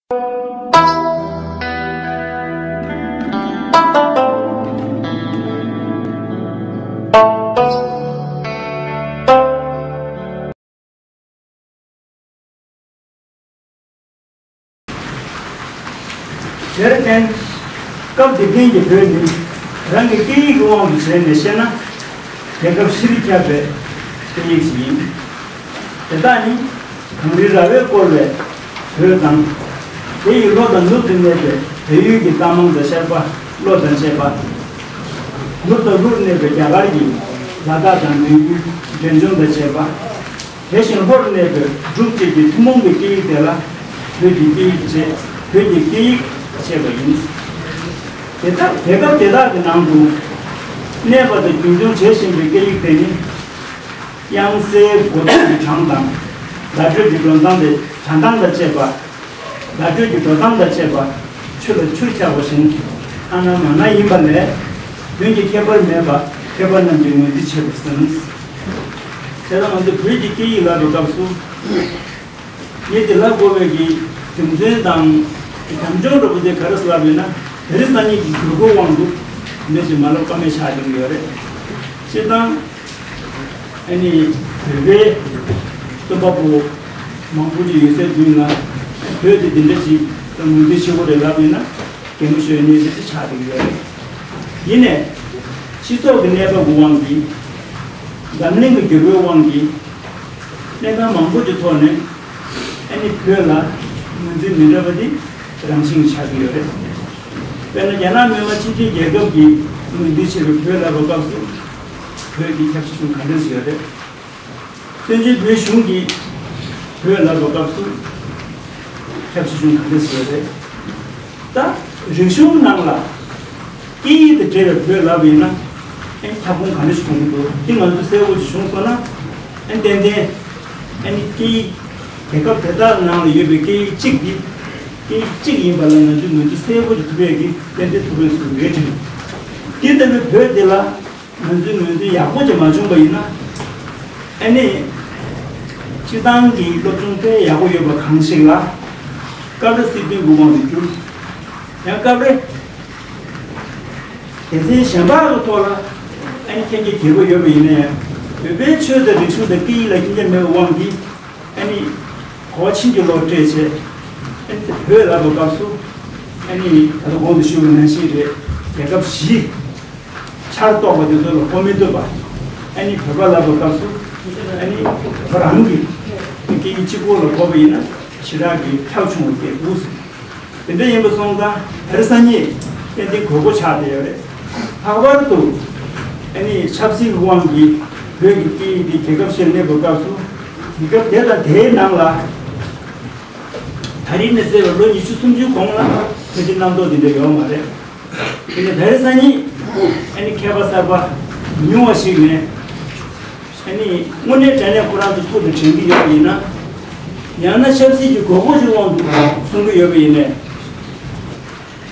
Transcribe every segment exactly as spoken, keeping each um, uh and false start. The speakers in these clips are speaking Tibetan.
དེར་བརྟེན། སྐབས་དེ་དུས་ཀྱི་བོད་ནི་རང་གི་སྐད་ཡིག་གི་དབང་དུ་བྱས་ནས་བཤད་ན། རྒྱལ་ཁབ་གཞིར་ཁྱབ་པའི་སྐད་ཡིག་ཞིག་ཡིན། དེ་དག་ནི་གངས་རི་ར་བས་བསྐོར་བའི་བོད་དང་། དེ་ཡི་ལྷོ་དང་ནུབ་ཏུ་གནས་པའི་བལ་ཡུལ་གྱི་རྟ་མང་དང་ཤར་པ་གློ་དང་བཅས་པ། ནུབ་དང་ལྷོར་གནས་པའི་རྒྱ་གར་གྱི་ལ་དྭགས་དང་མོན་ཡུལ་འབྲས་ལྗོངས་དང་བཅས་པ། དེ་བཞིན་ལྷོར་གནས་པའི་འབྲུག་བཅས་ཀྱི་ཐུན་མོང་གི་སྐད་ཡིག་དེ་ལ་བོད་ཀྱི་སྐད་ཡིག་ཅེས་བོད་ཀྱི་སྐད་ཡིག་ཅེས་པ་ཡིན། དེ་དག་རྒྱལ་ཁབ་དེ་དག་གི་ནང་དུ་གནས་པ་དང་རྒྱུན་འཁྱོངས་བྱེད་བཞིན་པའི་སྐད་ཡིག་དེ་ནི། དབྱངས་གསལ་མགོ་ཐོག་གི་གྲངས་དང་། བརྡ་སྤྲོད་ཀྱི་འགྲོ་སྟངས་དེ་གྲངས་ཐང་དང་བཅས་པ། བརྡ་སྤྲོད་ཀྱི་འགྲོ་སྟངས་དང་བཅས་པ་ཆུ་ལ་ཆུར་ཆགས་པ་བཞིན་ཨ་ན་མ་ན་ཡིན་པ་ལས། དོན་གྱི་ཁྱད་པར་མེད་པ་མཁས་པ་རྣམས་ཀྱིས་ངོས་འཛིན་བྱེད་པར་སེམས། དེ་ལ་ང་ཚོ་བོད་ཀྱི་སྐད་ཡིག་ལབ་པའི་སྐབས་སུ། ངས་དེ་ལབ་དགོས་པའི་གི་རྒྱུ་མཚན་དང་། དམ་བཅའ་འདྲ་པོ་དེ་ག་རེ་ལབ་ཡོད་ན། དེ་རིང་སང་ཉིན་གྱི་འགྱུར་ཁུག་དབང་དུ་འདི་ཞིག་མ་ལབ་ཀ་མེད་ཆགས་ཀྱི་ཡོད་རེད། སྤྱིར་བཏང་། ཨ་ནི་བོད་པའི་རྩོམ་པ་པོ་མང་པོ་ཅིག་ཡོད་སའི་མདུན་ལ། བོད་དེ་འདི་འདྲ་ཞིག་ངོས་འཛིན་བྱེད་དགོས་རེད་ལབ་ཡིན་ན། གད་མོ་ཤོར་ནས་འདི་འདྲ་ཆགས་བསྡད་ཀྱི་ཡོད་རེད། ཡིན་ནའི། སྤྱི་ཚོགས་ཀྱི་གནས་བབ་ཀྱི་དབང་གིས། འཛམ་གླིང་གི་འགྱུར་བའི་དབང་གིས། གནས་སྟངས་མང་པོ་ཅིག་ཐོག་ནས། ཨ་ནི་བོད་ལ་ངོས་འཛིན་མི་འདྲ་བ་འདི་རང་བཞིན་ཆགས་ཀྱི་ཡོད་རེད། དཔེར་ན་རྒྱ་ནག་མི་དམངས་སྤྱི་མཐུན་རྒྱལ་ཁབ་ཀྱི་ངོས་འཛིན་བྱས་པའི་བོད་ལབ་པའི་སྐབས་སུ། བོད་ཀྱི་ཁྱབ་ཆེ་ཆུང་ག་འདྲ་ཞིག་ཡོད་རེད། བཙན་བྱོལ་བོད་གཞུང་གིས་བོད་ལབ་པའི་སྐབས་སུ་ཁྱབ་ཆེ་ཆུང་ག་འདྲ་ཞིག་ཡོད་རེད། ད་རིག་གཞུང་ནང་ལ་སྐད་ཡིག་དང་འབྲེལ་བའི་བོད་ལབ་པ་ཡིན་ན། ཨ་ནི་ཁྱབ་ཁོངས་ག་འདྲ་ཞིག་ཡོང་གི་འདུག་འདི་ང་ཚོས་གསལ་པོ་ཞིག་བྱུང་སོང་ན། ཨ་ནི་ཏན་ཏན་ཨ་ནི་སྐད་ཡིག་རྒྱལ་ཁབ་དེ་དག་ནང་ལ་ཡོད་པའི་སྐད་ཡིག་གཅིག་འདི་སྐད་ཡིག་གཅིག་ཡིན་པ་ལ་ང་ཚོས་ངོས་འཛིན་གསལ་པོ་ཞིག་ཐུབ་ཡས་ཀྱི་ཏན་ཏན་ཐུབ་པའི་བཟོ་རེད་དྲན། དེ་ལྟ་བུའི་བོད་འདི་ལ། ང་ཚོའི་ངོས་འཛིན་ཡག་པོ་ཅིག་མ་བྱུང་པ་ཡིན་ན། ཨ་ནི། སྤྱིར་བཏང་གི་སློབ་སྦྱོང་དཔེ་ཡག་པོ་ཡོད་པ་གང་ཞིག་ལ། སྐབས་རེ་སྲིད་དོན་གྱི་དབང་དུ་གྱུར། ཡང་སྐབས་རེ། སྡེ་ཚན་གཞན་པ་གི་ཐོག་ལ། ཨ་ནི་མཁྱེན་རྒྱ་རྒྱས་པོ་ཡོད་པ་ཡིན་ན་ཡང་། བོད་པའི་ཆོས་དང་རིག་གཞུང་དང་སྐད་ཡིག་ལ་མཁྱེན་རྒྱ་མེད་པའི་དབང་གིས། ཨ་ནི། གོ་བ་ཕྱིན་ཅི་ལོག་སྤྲད་བྱས། ཨ་ནི་བོད་ལབ་པའི་སྐབས་སུ། ཨ་ནི་ད་ལྟ་གོང་དུ་ཞུས་པ་ནང་བཞིན་རེད། རྒྱལ་ཁབ་བཞི། ཆར་གཏོགས་པ་དེ་ཚོ་ལ་གོ་མི་ཐུབ་པ། ཨ་ནི་བོད་པ་ལབ་པའི་སྐབས་སུ། ཨ་ནི་བོད་པ་རང་གི་སྐད་ཡིག་གཅིག་པོ་ལ་གོ་བ་ཡིན་ན་ཞེ་དྲག་གི་ཁྱབ་ཆུང་བ་སྐད་འདུག་ཟེར། དེ་འདྲ་ཡིན་པ་སོང་ཙང་དེ་རིང་སང་ཉིན་ཏན་ཏན་དགོས་མཁོ་ཆགས་བསྡད་ཡོད་རེད། ལྷག་པར་དུ་ཨ་ནི་ཆབ་སྲིད་ཀྱི་དབང་གིས་བོད་ཀྱི་སྐད་ཡིག་དེ་རྒྱལ་ཁབ་གཞིར་གནས་པའི་སྐབས་སུ་རྒྱལ་ཁབ་དེ་དང་དེའི་ནང་ལ། ད་རེས་ནས་བསལ་བའི་ལོ་ཉི་ཤུ་སུམ་ཅུའི་གོང་ལ་ཕལ་ཆེར་རྣམ་རྟོག་འདི་འདྲ་ཡོད་མ་རེད། དེ་ནས་ད་རེས་སང་ཉིན་ཨ་ནི་མཁས་པ་གསར་པ་ཉུང་བ་ཞིག་ནས་ཨ་ནི་དངོས་གནས་དྲང་གནས་ཁོ་རང་ཚོ་ཐུགས་དང་དྲན་གྱི་ཡོད་པ་ཡིན་ན། ཡང་ན་ཆབ་སྲིད་ཀྱི་དགོས་མཁོ་ཞིག་དབང་དུ་གསུང་གི་ཡོད་པ་ཡིན་ནས།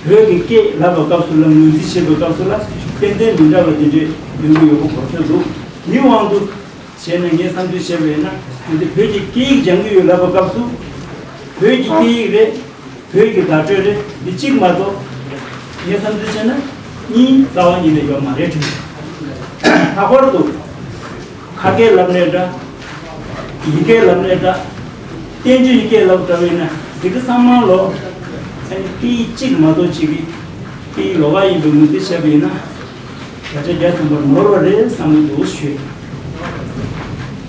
བོད་ཀྱི་སྐད་ལབ་པའི་སྐབས་སུ་ལ་ངོས་འཛིན་བྱེད་པའི་སྐབས་སུ་ལ་ཏན་ཏན་མི་འདྲ་བ་དེ་འདྲས་ཡོང་གི་ཡོད་པ་གོ་ས་འདུག་འདིའི་དབང་དུ། བྱས་ནས་ངས་བསམ་ཚུལ་བྱས་པ་ཡིན་ན། ང་ཚོས་བོད་ཀྱི་སྐད་ཡིག་སྦྱང་གི་ཡོད་ལབ་པའི་སྐབས་སུ། བོད་ཀྱི་སྐད་ཡིག་རེད། བོད་ཀྱི་བརྡ་སྤྲོད་རེད། འདི་གཅིག་མ་གཏོགས། ངས་བསམ་ཚུལ་བྱས་ན་གཉིས་རྩ་བ་ཉིད་ནས་ཡོད་མ་རེད་དྲན། ལྷག་པར་དུ། ཁ་སྐད་ལབ་ནའི་འདྲ། ཡིག་སྐད་ལབ་ནའི་འདྲ། བསྟན་བཅོས་ཡིག་སྐད་ལབ་འདྲ་བས་ན་འདི་ག་ཚང་མ་ལོ། ཨ་ནི་སྐད་ཡིག་གཅིག་མ་གཏོགས་གཅིག་གི་སྐད་ཡིག་ལོགས་ཀ་ཡིན་པའི་ངོས་འཛིན་བྱས་པ་ཡིན་ན། བརྒྱ་ཆ་བརྒྱ་ཐམ་པར་ནོར་བ་རེད་བསམ་གྱི་འདུག་ཞུས།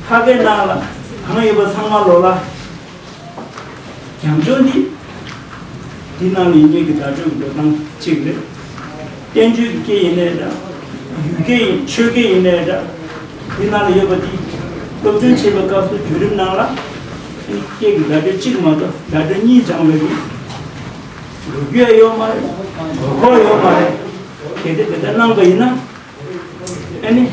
ཁ་སྐད་ནང་ལ་གང་ཡོད་པ་ཚང་མ་ལོགས་ལ། རྒྱབ་ལྗོངས་འདི། འདི་ནང་ལ་ཡིན་མཁན་གྱི་བརྡ་སྤྲོད་ཀྱི་འགྲོ་སྟངས་གཅིག་རེད། བསྟན་བཅོས་ཀྱི་སྐད་ཡིན་ནའི་འདྲ། ཡུལ་སྐད་ཡིན་ཆོས་སྐད་ཡིན་ནའི་འདྲ། འདི་ནང་ལ་ཡོད་པ་འདི། སློབ་སྦྱོང་བྱེད་པའི་སྐབས་སུ་བརྒྱུད་རིམ་ནང་ལ། སྐད་ཀྱི་བརྡ་སྤྲོད་གཅིག་མ་གཏོགས་བརྡ་སྤྲོད་གཉིས་སྦྱངས་པའི་གི་ལོ་རྒྱུས་ཡོད་མ་རེད། ལོ་འཁོར་ཡོད་མ་རེད། གལ་ཏེ་དེ་ལྟར་གནང་པ་ཡིན་ན། ཨ་ནི།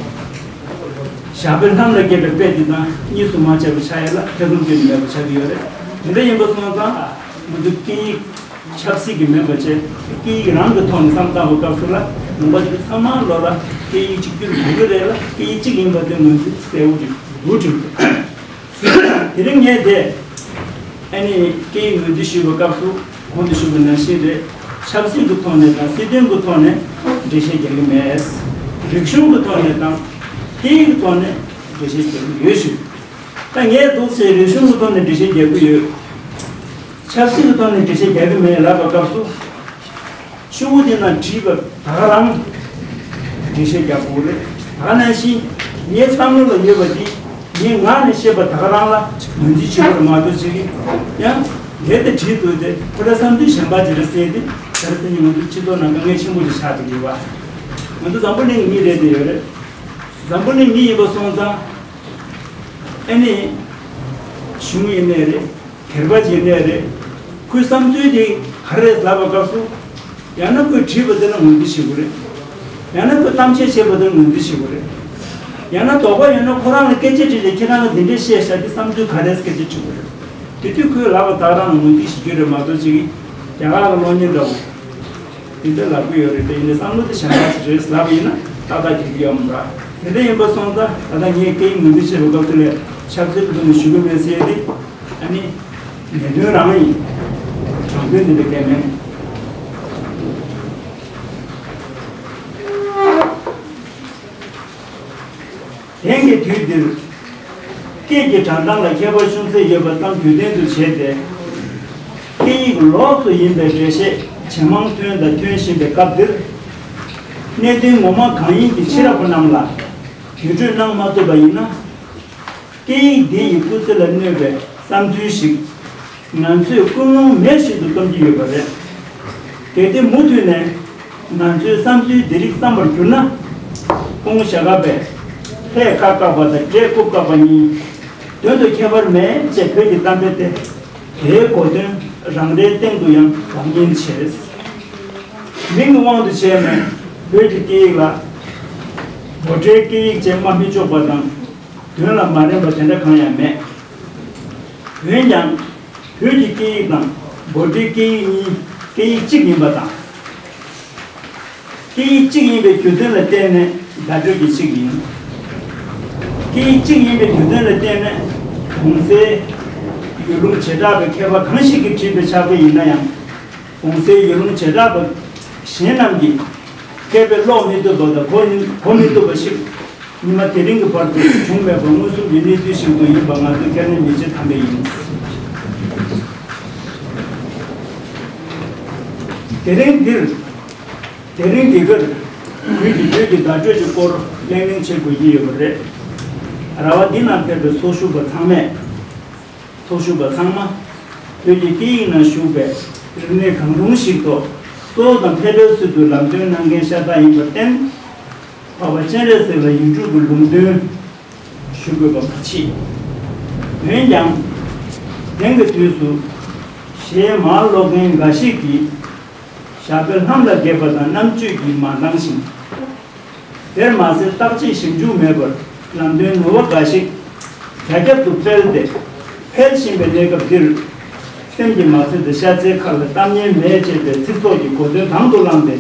ཞགས་པའི་ལྷམ་ལ་བརྒྱབ་པའི་དཔེ་དེ་དང་གཉིས་སུ་མ་ཆགས་པ་ཆགས་ཡ་ལ་ཐེ་ཚོམ་གཅོད་མེད་པ་ཆགས་ཀྱི་ཡོད་རེད། དེ་འདྲ་ཡིན་པ་སོང་ཙང་ང་ཚོ་སྐད་ཡིག་ཆབ་སྲིད་ཀྱི་མིན་པ་བྱས་སྐད་ཡིག་རང་གི་ཐོག་ནས་བསམ་བཏང་བའི་སྐབས་སུ་ལ་ལུང་པ་དེ་ཚང་མ་ལོགས་ལ་སྐད་ཡིག་གཅིག་གྱུར་དགོས་ཀྱི་རེད་ལ་སྐད་ཡིག་གཅིག་ཡིན་པ་དེ་ངོས་འཛིན་གསལ་བོ་ཅིག་འདུག་དྲན། དེ་རིང་ངས་དེ་ ཨ་ནི་སྐད་ཡིག་ངོས་འཛིན་ཞུས་པའི་སྐབས་སུ་གོང་དུ་ཞུས་པ་ནང་བཞིན་རེད། ཆབ་སྲིད་ཀྱི་ཐོག་ནས་དང་སྲིད་དོན་གྱི་ཐོག་ནས་འགྲེལ་བཤད་རྒྱག་གི་མེད། རིག་གཞུང་གི་ཐོག་ནས་དང་སྐད་ཡིག་གི་ཐོག་ནས་འགྲེལ་བཤད་རྒྱག་གི་ཡོད་ཞུ། ད་ངས་འདུག་ཟེར་རིག་གཞུང་གི་ཐོག་ནས་འགྲེལ་བཤད་རྒྱག་གི་ཡོད། ཆབ་སྲིད་ཀྱི་ཐོག་ནས་འགྲེལ་བཤད་རྒྱག་གི་མེད་ལབ་པའི་སྐབས་སུ། ཤོག་བུ་དེ་ནང་བྲིས་པ་ད་ག་རང་འགྲེལ་བཤད་རྒྱག་དགོས་རེད། ད་ག་ནང་བཞིན་ངའི་བསམ་བློ་ལ་ཡོད་པ་འདི་ངའི་ངག་ནས་བཤད་པ་ད་ག་རང་ལ་ངོས་འཛིན་བྱེད་དགོས་རེད་མ་གཏོགས་ཅིག་ཡང་དེ་ལྟར་བྲིས་འདུག་སྟེ་ཁོ་རའི་བསམ་ཚུལ་གཞན་པ་ཅིག་རེད་ཟེར་ཏེ་ད་རེས་ང་ཚོ་སྤྱི་ཚོགས་ནང་དཀའ་ངལ་ཆེན་པོ་ཞིག་ཆགས་བསྡད་ཡོད་པ། ང་ཚོ་འཛམ་བུ་གླིང་གི་མི་རེད་དེ་ཡོད་རེད། འཛམ་བུ་གླིང་མི་ཡིན་པ་སོང་ཙང་ཨ་ནི་གཞུང་ཡིན་ནའི་རེད། སྒེར་པ་ཅིག་ནས་རེད། ཁོའི་བསམ་ཚུལ་དེ་ག་རེ་རེད་ལབ་པའི་སྐབས་སུ། ཡང་ན་ཁོས་བྲིས་པ་དེ་ལ་ངོས་འཛིན་བྱེད་དགོས་རེད། ཡང་ན་ཁོས་གཏམ་བཤད་བྱས་པ་དེ་ལ་ངོས་འཛིན་བྱེད་དགོས་རེད། ཡང་ན་དོགས་པ་ཡོད་ན་ཁོ་རང་ལ་སྐད་ཆ་དྲིས་ཏེ་ཁྱེད་རང་གིས་འདི་འདྲས་བཤད་ཤག་འདི་བསམ་ཚུལ་ག་རེ་རེད་སྐད་ཆ་དྲི་དགོས་རེད། དེ་དུས་ཁོས་ལབ་པ་དག་རང་ལ་ངོས་འཛིན་བྱེད་རྒྱུ་རེད་མ་གཏོགས་ཅིག་རྒྱ་གར་གྱི་གློག་བརྙན་འདྲ་བོ། དེ་འདྲ་ལབ་ཀྱི་ཡོད་རེད་དེ་ཡིན་ནའི་བསམ་བློ་དེ་གཞན་པ་ཞིག་རེད་ལབ་པ་ཡིན་ན་ཏག་ཏག་འགྲིག་གི་ཡོད་མ་རེད། དེ་འདྲ་ཡིན་པ་སོང་ཙང་ད་ལྟ་ངས་སྐད་ཡིག་ངོས་འཛིན་བྱེད་པའི་སྐབས་དེ་ལས་ཆབ་སྲིད་ཀྱི་ཐོག་ནས་ཞུ་གི་མེད་ཟེར་ཏེ། ཨ་ནི། ངེས་དོན་རང་ཡིན། དྲང་དོན་འདི་འདྲ་སྐད་མེད། དེང་གི་དུས་འདིར། སྐད་ཀྱི་དྲང་གཏམ་ལ་ཁྱད་པར་ཅུང་ཟད་ཡོད་པ་ཙམ་རྒྱུ་མཚན་དུ་བྱས་ཏེ། སྐད་ཡིག་ལོགས་སུ་ཡིན་པའི་འགྲེལ་བཤད་ཇེ་མང་ཐོན་དང་ཐོན་བཞིན་པའི་སྐབས་འདིར། གནད་དོན་ངོ་མ་གང་ཡིན་གྱི་ཕྱི་རབས་པ་རྣམས་ལ་བརྒྱུད་སྤྲོད་གནང་མ་ཐུབ་པ་ཡིན་ན། སྐད་ཡིག་འདི་ཡི་སྐུ་ཚེ་ལ་གནོད་པའི་བསམ་ཚུལ་ཞིག་ང་ཚོས་ཀུན་སློང་མེད་བཞིན་དུ་བཏོན་གྱི་ཡོད་པ་རེད། གལ་ཏེ་མུ་མཐུད་ནས་ང་ཚོའི་བསམ་ཚུལ་འདི་རིགས་བརྩམས་པར་གྱུར་ན། ཀོང་ཞྭ་སྒབ་པས་ལྷས་ཁ་བཀག་པ་དང་འབྲས་རྐུབ་བཀག་པ་གཉིས་དོན་དུ་ཁྱད་པར་མེད་ཅེས་བོད་ཀྱི་གཏམ་དཔེ་སྟེ་དེའི་གོ་དོན་རང་རེའི་སྟེང་དུ་ཡང་ལག་ཉེས་ཆེ། མིང་གི་དབང་དུ་བྱས་ནས་བོད་ཀྱི་སྐད་ཡིག་ལ་འབོད་སྒྲའི་སྐད་ཡིག་ཅེས་སྨྲ་མི་ཆོག་པ་དང་། དོན་ལ་མ་རན་པ་དེ་འདྲ་གང་ཡང་མེད། འོན་ཀྱང་། བོད་ཀྱི་སྐད་ཡིག་དང་འབོད་སྒྲའི་སྐད་ཡིག་གཉིས་སྐད་ཡིག་གཅིག་ཡིན་པ་དང་། སྐད་ཡིག་གཅིག་ཡིན་པའི་རྒྱུ་མཚན་ལ་བརྟེན་ནས་བརྡ་སྤྲོད་ཀྱི་གཅིག་ཡིན། སྐད་ཡིག་གཅིག་ཡིན་པའི་རྒྱུ་མཚན་ལ་བརྟེན་ནས་གོང་གསལ་ཡུལ་ལུང་བྱེ་བྲག་གི་མཁས་པ་གང་ཞིག་གིས་བྲིས་པའི་ཕྱག་དཔེ་ཡིན་ན་ཡང་། གོང་གསལ་ཡུལ་ལུང་བྱེ་བྲག་པ་གཞན་རྣམས་ཀྱིས་མཁས་པས་ཀློག་མི་ཐུབ་པ་དང་གོ་གོ་མི་ཐུབ་པ་ཞིག་ཉི་མ་དེ་རིང་གི་བར་དུ་བྱུང་མེད་པ་མངོན་སུམ་གྱི་གནས་ཚུལ་ཞིག་ཏུ་ཡིན་པ་ང་ཚོས་ཁས་ལེན་མི་བྱེད་དམ་པས་ཡིན། དེ་རིང་འདིར། དེ་རིང་འདི་གར་བོད་ཀྱི་བོད་ཀྱི་བརྡ་སྤྲོད་ཀྱི་སྐོར་གླེང་གླེང་བྱེད་དགོས་ཀྱི་ཡོད་པ་རེད། ར་བ་འདི་ནང་ཕེབས་པའི་ཚོགས་ཞུགས་པ་ཚང་མས། ཚོགས་ཞུགས་པ་ཚང་མ་བོད་ཀྱི་སྐད་ཡིག་ནང་ཞུགས་པའི་རིག་གནས་གང་རུང་ཞིག་ཐོག་གཙོ་བོ་དང་ཕལ་པའི་ཚུལ་དུ་ལམ་སྟོན་གནང་མཁན་ཤ་སྟག་ཡིན་པར་བརྟེན། འཕགས་པ་སྤྱན་རས་གཟིགས་ལ་ཡིག་དྲུག་གི་ལུང་སྟོན་ཞུ་དགོས་པ་མ་མཆིས། འོན་ཀྱང་། དེང་གི་དུས་སུ་གཞས་མར་ཀློག་མཁན་འགའ་ཞིག་གིས་ཞྭ་དཔེ་ལྷམ་ལ་བརྒྱབ་པ་དང་རྣམ་དཔྱོད་ཀྱིས་མ་འདང་ཞིང་། དེར་མ་ཟད་བརྟག་དཔྱད་ཞིབ་འཇུག་མེད་པར་ལམ་སྟོན་ནོར་བ་འགའ་ཞིག་རྒྱ་ཁྱབ་ཏུ་སྤེལ་ཏེ་འཕེལ་བཞིན་པའི་གནས་སྐབས་འདིར། སེམས་ཀྱིས་མ་བཟོད་དེ་ཤ་ཚའི་ཁ་ལ་གཏམ་ངན་མེད་ཅེས་པའི་ཚིག་ཚོགས་ཀྱི་གོ་དོན་དང་དུ་བླངས་ཏེ།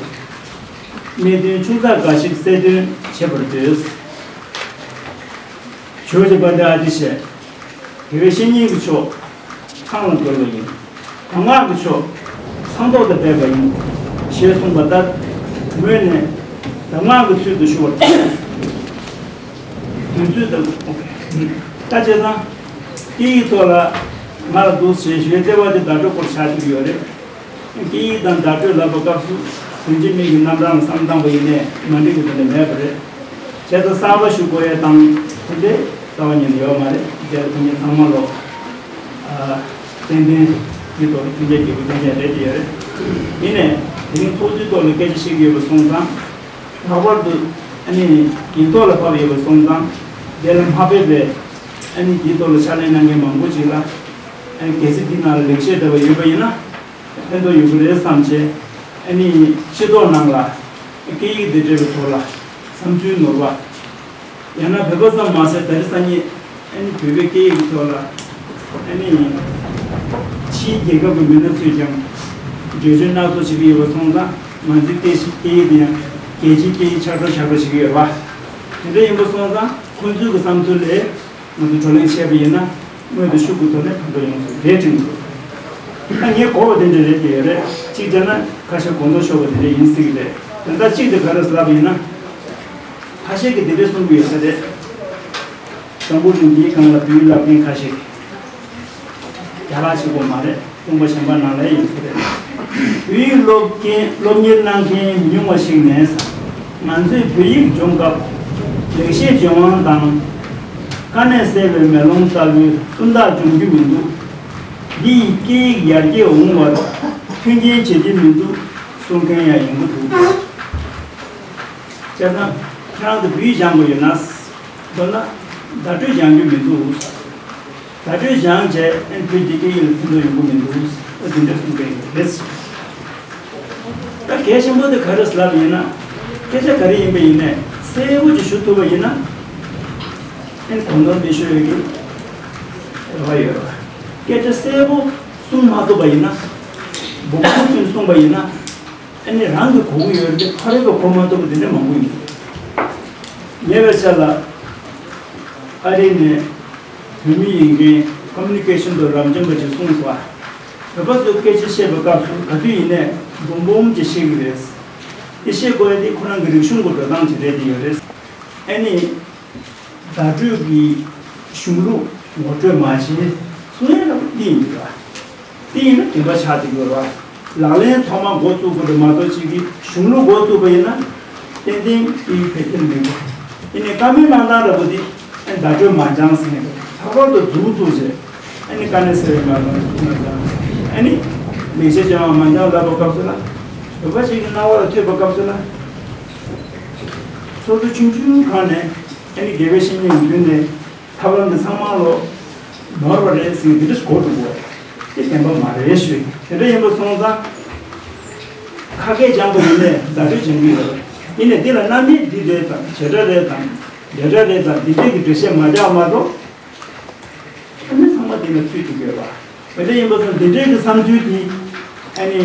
གནད་དོན་ཆུང་ཙག་འགའ་ཞིག་གསལ་སྟོན་བྱེད་པར་འདོད། ཇོ་བོ་རྗེ་དཔལ་ལྡན་ཨ་ཏི་ཤས། དགེ་བའི་བཤེས་གཉེན་གྱི་མཆོག་ཚངས་ལ་འདོར་བ་ཡིན། གདམས་ངག་གི་མཆོག་ཚངས་ཐོག་ཏུ་སྦས་པ་ཡིན། ཞེས་གསུངས་པ་ལྟར། ངོས་ནས་གདམས་ངག་གི་ཚུལ་དུ་ཞུ་བར་བྱ། དོན་ཚུལ་དང་། ད་བྱས་ཙང་། སྐད་ཡིག་ཐོག་ལ་ང་ལ་འདུག་ཞེས་ཞུ་བའི་ལྟེ་བ་དེ་བརྡ་སྤྲོད་སྐོར་ཆགས་ཀྱི་ཡོད་རེད། སྐད་ཡིག་དང་བརྡ་སྤྲོད་ལབ་པའི་སྐབས་སུ་དོན་གཅིག་མིང་གི་རྣམ་གྲངས་ལ་བསམ་བཏང་བ་ཡིན་ནའི་མ་འགྲིག་གི་དོན་དེ་མེད་པ་རེད། བྱས་ཙང་གསར་པ་ཞུ་དགོས་ཡ་དང་དེ་འདྲའི་རྩ་བ་ཉིད་ནས་ཡོད་མ་རེད། དེ་ལ་ཁོང་ཚོ་ཚང་མ་ལོ། ཨ། ཏན་ཏན་འདི་ཐོག་ལ་མཐུན་རྐྱེན་རྒྱལ་པོ་ཐོན་རྐྱེན་རེད་དེ་ཡོད་རེད། ཡིན་ནའི་དེ་རིང་ཚོགས་འདུའི་ཐོག་ལ་སྐད་ཆ་བཤད་ཀྱི་ཡོད་པ་སོང་ཙང་། ལྷག་པར་དུ་ཨ་ནི་ཉིན་ཐོག་ལ་ཕབ་ཡོད་པ་སོང་ཙང་། དེ་ལ་མ་ཕེབས་པའི་ཨ་ནི་དེའི་ཐོག་ལ་ཕྱག་ལས་གནང་མཁན་མང་པོ་ཅིག་ལ་ཨ་ནི་གལ་སྲིད་འདི་ནང་ལ་ལེགས་བཤད་འདྲ་བ་ཡོད་པ་ཡིན་ན། ཕན་ཐོགས་ཡོང་གི་རེད་བསམ་བྱས། ཨ་ནི་སྤྱི་ཚོགས་ནང་ལ་སྐད་ཡིག་དེ་འབྲེལ་བའི་ཐོག་ལ་བསམ་ཚུལ་ནོར་བ། ཡང་ན་བོད་པ་ཙམ་མ་ཟད་ད་རེས་སང་ཉིན་ཨ་ནི་བོད་པའི་སྐད་ཡིག་གི་ཐོག་ལ་ཨ་ནི་ཕྱིའི་རྒྱལ་ཁབ་ཀྱི་མི་སྣ་ཚོས་ཀྱང་འགྲེལ་བརྗོད་སྣ་ཚོགས་བྱེད་ཀྱི་ཡོད་པ་སོང་ཙང་། ང་ཚོའི་སྐད་ཡིག་དེ་ཡང་རྒྱལ་སྤྱིའི་སྐད་ཡིག་ཆགས་འགྲོ་ཆགས་འགྲོ་བྱེད་ཀྱི་ཡོད་པ། དེ་འདྲ་ཡིན་པ་སོང་ཙང་ཁོང་ཚོའི་གི་བསམ་ཚུལ་ལས། ང་ཚོས་བགྲོ་གླེང་བྱས་པ་ཡིན་ན་མངོན་དུ་ཤུགས་ཀྱི་ཐོག་ནས་ཕན་ཐོགས་ཡོང་སྲིད་རེད་དྲན་གྱི་འདུག་ད་ངས་གོ་བ་དེ་འདྲ་རེད་དེ་ཡོད་རེད། གཅིག་བྱས་ན་ཁ་ཤས་གོ་མདོག་ཤོར་བ་དེ་འདྲ་ཡིན་སྲིད་ཀྱི་རེད། དེ་ལྟར་གཅིག་དེ་ག་རེ་ལབ་ཡིན་ན། ཁ་ཤས་ཀྱིས་དེ་འདྲ་གསུང་གི་ཡོད་ས་རེད། འཛམ་བུ་གླིང་འདིའི་སྒང་ལ་བོད་ཡིག་བསླབ་མཁན་ཁ་ཤས་ཀྱིས། རྒྱ་གར་གཅིག་པོ་མ་རེད། ལུང་པ་གཞན་པ་ནང་ལ་ཡོད་ས་རེད། བོད་ཡིག་སློབ་མཁན་སློབ་གཉེར་གནང་མཁན་མི་ཉུང་བ་ཞིག་ནས། ང་ཚོས་བོད་ཡིག་སྦྱོང་སྐབས་ལེགས་བཤད་ལྗོན་དབང་དང་། དཀའ་གནད་སེལ་བའི་མེ་ལོང་ལྟ་བུའི་དཔེ་དག་སྦྱོང་རྒྱུ་མི་འདུག་འདི་ཡིས་སྐད་ཡིག་ཡར་རྒྱས་འོང་བར་མཐུན་རྐྱེན་བྱེད་ཀྱི་མི་འདུག་གསུང་མཁན་ཡང་ཡོང་གི་འདུག་བྱས་ཙང་ཁྱེད་རང་ཚོ་བོད་ཡིག་སྦྱང་དགོས་ཡོད་ན། མདོར་ན་བརྡ་སྤྲོད་སྦྱང་རྒྱུ་མི་འདུག་བརྡ་སྤྲོད་སྦྱངས་བྱས་ཨན་བོད་ཀྱི་སྐད་ཡིག་ལ་ཕན་ཐོགས་ཡོང་གི་མི་འདུག་ཨ་དེ་འདྲ་གསུངས་པའི་རེད། ད་གལ་ཆེན་པོ་དེ་ག་རེ་ལབ་ཡིན་ན། སྐད་ཆ་ག་རེ་ཡིན་པ་ཡིན་ནའི་གསལ་པོ་ཅིག་ཞུ་ཐུབ་པ་ཡིན་ན། ཨན་གོ་ནོར་མི་ཤོར་ཡོད་ཀྱི་རེ་བ་ཡོད། སྐད་ཆ་གསལ་པོ་གསུང་མ་ཐུབ་པ་ཡིན་ན། འབུམ་ཕྲག་ཅིག་གསུངས་པ་ཡིན་ན། ཨ་ནི་རང་གི་གོ་གི་ཡོད་རེད་དེ་ཕ་རོལ་པོས་གོ་མ་ཐུབ་པ་དེ་འདྲ་མང་པོ་ཡོད། ཉེ་བའི་ཆར་ལ་ཨ་རི་ནས་བོད་མི་ཡིན་མཁན་ཀོ་མུ་ནི་ཀེ་ཤན་དུ་རབ་འབྱམས་པ་ཅིག་གསུངས་སོང་། བོད་པ་ཚོས་སྐད་ཆ་བཤད་པའི་སྐབས་སུ་ག་དུས་ཡིན་ནའི་འབུམ་འབུམ་ཅིག་བཤད་ཀྱི་རེད། དེ་བཤད་དགོས་ཡ་དེ་ཁོ་རང་གི་རིག་གཞུང་གི་འགྲོ་སྟངས་ཅིག་རེད་དེ་ཡོད་རེད། ཨ་ནི། བརྡ་སྤྲོད་ཀྱི་གཞུང་ལུགས་ངོ་སྤྲོད་མ་བྱས་གསུང་ཡ་ལ་འདི་ཡིན་འདུག་བ། འདི་ཡིན་ན་བདེན་པ་ཆགས་འདུག་ཡོད་བ། ལག་ལེན་ཐོག་མ་འགོ་བཙུགས་དགོས་འདུག་མ་གཏོགས་གཅིག་གིས་གཞུང་ལུགས་འགོ་བཙུགས་པ་ཡིན་ན་ཏན་ཏན་སྐད་ཡིག་འཕེལ་རྒྱས་མི་འགྲོ། ཡིན་ནའི་བཀའ་མོལ་གནང་སྟངས་འདྲ་པོ་འདི་ཨ་བརྡ་སྤྲོད་མ་འགྱངས་ཟེར་ནས་ལྷག་པར་དུ་མཛུབ་བཙུགས་བྱས་ཨ་ནི་དཀའ་གནད་སེལ་བའི་མ་འགྱངས་མ་འགྱངས་ཨ་ནི་ལེགས་བཤད་ལྗོན་དབང་མ་འགྱངས་ལབ་པའི་སྐབས་སུ་ལ་བོད་པ་ཞིག་གི་རྣ་བ་ལ་ཐོས་པའི་སྐབས་སུ་ལ་ཚོགས་འདུ་ཆུང་ཆུང་ཁང་ནས། ཨ་ནི་དགེ་བའི་བཤེས་གཉེན་མདུན་ནས་ཐབས་ལམ་འདི་ཚང་མ་ལོ་ནོར་བ་རེད་ཟེར་འདི་འདྲ་གོ་འགྲོ་གོ། དེ་བདེན་པ་མ་རེད་ཞུ། དེ་འདྲ་ཡིན་པ་སོང་ཙང་ཁ་སྐད་སྦྱང་དགོས་ཡིན་ནའི་བརྡ་སྤྲོད་སྦྱང་གི་ཡོད། ཡིན་ནའི་འདི་ལ་རྣམ་དབྱེ་འདི་རེད་དང་བྱེད་སྒྲ་རེད་དང་ལས་སྒྲ་རེད་དང་འདི་འདྲས་ཀྱི་འགྲེལ་བཤད་མ་རྒྱག་མ་གཏོགས། ཨ་ནི་ཚང་མ་དེ་ལ་ཚུད་ཐུབ་ཡོད་པ། དེ་འདྲ་ཡིན་པ་སོང་འདི་འདྲའི་གི་བསམ་ཚུལ་དེ་ཨ་ནི་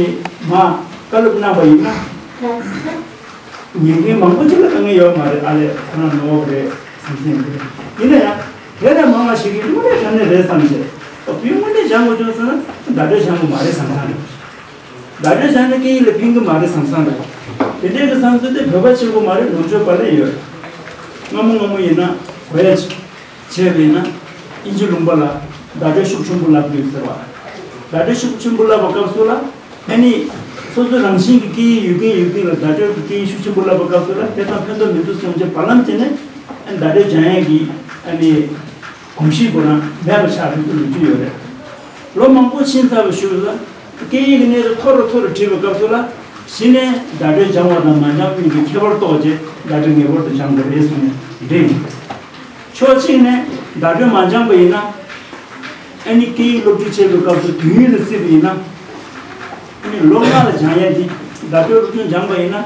མ་བཀའ་སློབ་གནང་བ་ཡིན་ན། ཉན་མཁན་མང་པོ་ཅིག་ལ་དཀའ་ངལ་ཡོད་མ་རེད། ཨ་ལས་ཁོ་རང་ནོར་བ་རེད་བསམ་སེམས་རེད། ཡིན་ན་ཡང་དེ་ལས་མང་བ་ཞིག་གིས་དངོས་གནས་དྲང་གནས་རེད་བསམ་བྱས། བོད་ཡིག་དངོས་གནས་སྦྱང་དགོས་བྱུང་ཟེར་ན་བརྡ་སྤྲོད་སྦྱང་དགོས་མ་རེད་བསམ་བསམ་རེད། བརྡ་སྤྲོད་སྦྱངས་ན་སྐད་ཡིག་ལ་ཕན་གྱི་མ་རེད་བསམ་བསམ་རེད། དེ་འདྲའི་གི་བསམ་ཚུལ་དེ་བོད་པ་གཅིག་པུ་མ་རེད། ནུབ་ཕྱོགས་པ་ལ་ཡོད། སྔ་མོ་སྔ་མོ་ཡིན་ན་གོ་ཡ་ཅིག་བྱས་པས་ན་དབྱིན་ཇི་ལུང་པ་ལ་བརྡ་སྤྲོད་ཤུགས་ཆེན་པོ་ལབ་དགོས་ཟེར་བ། བརྡ་སྤྲོད་ཤུགས་ཆེན་པོ་ལབ་པ་སྐབས་སུ་ལ་ཨ་ནི་སོ་སོ་རང་བཞིན་གྱི་སྐད་ཡིག་ཡོད་མཁན་ཡོད་མཁན་ལ་བརྡ་སྤྲོད་ཀྱི་སྐད་ཡིག་ཤུགས་ཆེན་པོ་ལབ་པ་སྐབས་སུ་ལ་དེ་དང་ཕན་ཐོགས་མི་འདུག་གསུངས་རྗེས་བར་ལམ་བྱས་ནས་ཨ་ནི་བརྡ་སྤྲོད་སྦྱང་ཡས་ཀྱི་ཨ་ནི་གོམས་གཤིས་ཁོ་རང་མེད་པ་ཆགས་ཐུབ་ཀྱི་ལོ་རྒྱུས་ཡོད་རེད། ལོ་མང་པོ་ཕྱིན་ཚར་བའི་ཤུལ་ལ་སྐད་ཡིག་གི་གནས་ཚུལ་མཐོ་རུ་མཐོ་རུ་འགྲིལ་བའི་སྐབས་སུ་ལ་གཞི་ནས་བརྡ་སྤྲོད་སྦྱང་བ་དང་མ་སྦྱང་གཉིས་ཀྱི་ཁྱད་པར་རྟོགས་རྗེས་བརྡ་སྤྲོད་ངེས་པར་དུ་སྦྱང་དགོས་རེད་གསུངས་ནས་འདྲི་ཡིན། ཕྱོགས་གཅིག་ནས་བརྡ་སྤྲོད་མ་སྦྱངས་པ་ཡིན་ན། ཨ་ནི་སྐད་ཡིག་སློབ་ཁྲིད་བྱེད་པའི་སྐབས་སུ་དུས་ཡུན་ལ་བརྩིས་པ་ཡིན་ན། ཨ་ནི་ལོ་ལྔ་ལ་སྦྱང་ཡ་འདི་བརྡ་སྤྲོད་སློབ་སྦྱོང་སྦྱངས་པ་ཡིན་ན།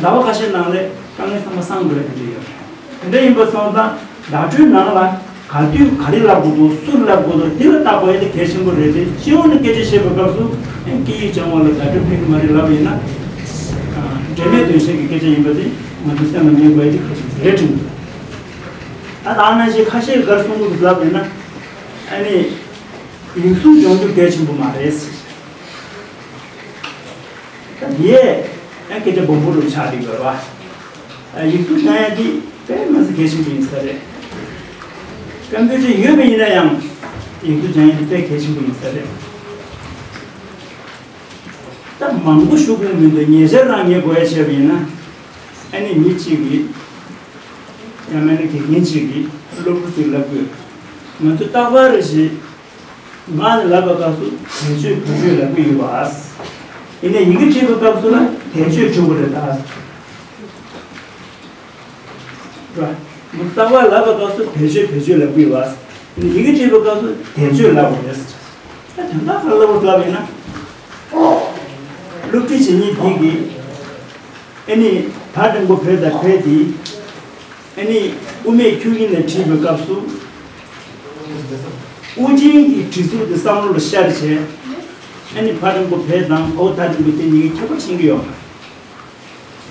ཟླ་བ་ཁ་ཤས་ནང་ལ་དཀའ་ངལ་ཚང་མ་སངས་འགྲོ་ཡ་དེ་འདྲ་ཡོད་རེད། དེ་འདྲ་ཡིན་པ་སོང་ཙང་བརྡ་སྤྲོད་ནང་ལ་ག་དུས་ག་རེ་ལབ་དགོས་འདུག་སུར་ལབ་དགོས་འདུག་འདི་ལ་བལྟ་དགོས་ཡ་དེ་གལ་ཆེན་པོ་རེད་དེ། སྤྱི་ཡོངས་ནས་སྐད་ཆ་བཤད་པའི་སྐབས་སུ་ཨ་ནི་སྐད་ཡིག་སྦྱང་བ་ལ་བརྡ་སྤྲོད་ཕན་གྱི་མ་རེད་ལབ་ཡིན་ན། འབྲེལ་མེད་དོན་ཆེན་གྱི་སྐད་ཆ་ཡིན་པ་དེ་ང་ཚོ་སེམས་ལ་ངེས་དགོས་ཡ་དེ་གལ་ཆེན་པོ་རེད་དྲན་འདུག་ད་ད་ནང་བཞིན་ཁ་ཤས་གར་གསུང་གི་ལབ་ཡིན་ན། ཨ་ནི་ཡིག་གཟུགས་སྦྱོང་རྒྱུ་གལ་ཆེན་པོ་མ་རེད། ད་དེ་ཨ་སྐད་ཆ་སྦོམ་པོ་རུ་ཆགས་འདུག་ཡོད་རེད་བ། ཡིག་གཟུགས་སྦྱང་ཡ་དེ་དཔེ་མི་སྲིད་གལ་ཆེན་པོ་ཡིན་ས་རེད། ཀམ་པུ་ཊར་ཡོད་པ་ཡིན་ན་ཡང་ཡིག་གཟུགས་སྦྱང་ཡ་དེ་དཔེ་གལ་ཆེན་པོ་ཡིན་ས་རེད། ད་མང་པོ་ཞུ་དགོས་མི་འདུག་ཉེ་ཆར་རང་ངས་གོ་ཡ་བྱས་པ་ཡིན་ན། ཨ་ནི་མི་གཅིག་གིས་ཡང་མིན་ན་དགེ་རྒན་གཅིག་གིས་སློབ་ཕྲུག་ཅིག་ལབ་དགོས། ང་ཚོ་རྟག་པར་རེ་བཞིན་ང་ནི་ལབ་པའི་སྐབས་སུ་བེད་སྤྱོད་བེད་སྤྱོད་ལབ་ཀྱི་ཡོད་པ། ཡིན་ནའི་ཡི་གེ་བྲིས་པའི་སྐབས་སུ་ལ་བེད་སྤྱོད་བྲིས་དགོས་རེད་ད། ར། ང་ཚོ་རྟག་པར་ལབ་པའི་སྐབས་སུ་བེད་སྤྱོད་བེད་སྤྱོད་ལབ་ཀྱི་ཡོད་པ། ཡིན་ནའི་ཡི་གེ་བྲིས་པའི་སྐབས་སུ་བེད་སྤྱོད་ལབ་དགོས་རེད། ད་དོན་དག་ག་རེ་ལབ་དགོས་ལབ་ཡིན་ན། སློབ་ཁྲིད་བྱེད་མཁན་དེ་གིས། ཨ་ནི་བ་འགྲེང་བུ་བོད་དང་བོད་དེ། ཨ་ནི་དབུ་མེད་ཁྱུག་ཡིན་ནས་བྲིས་པའི་སྐབས་སུ། དབུ་ཅན་གྱི་བྲིས་གཟུགས་དེ་བསམ་བློ་ལ་ཤར་བྱས། ཨ་ནི་བ་འགྲེང་བུ་བེ་དང་བའོ་ད་འགྲེང་བུ་དེ་གཉིས་ཀྱི་ཁྱད་པར་ཤེས་ཀྱི་ཡོད་མ་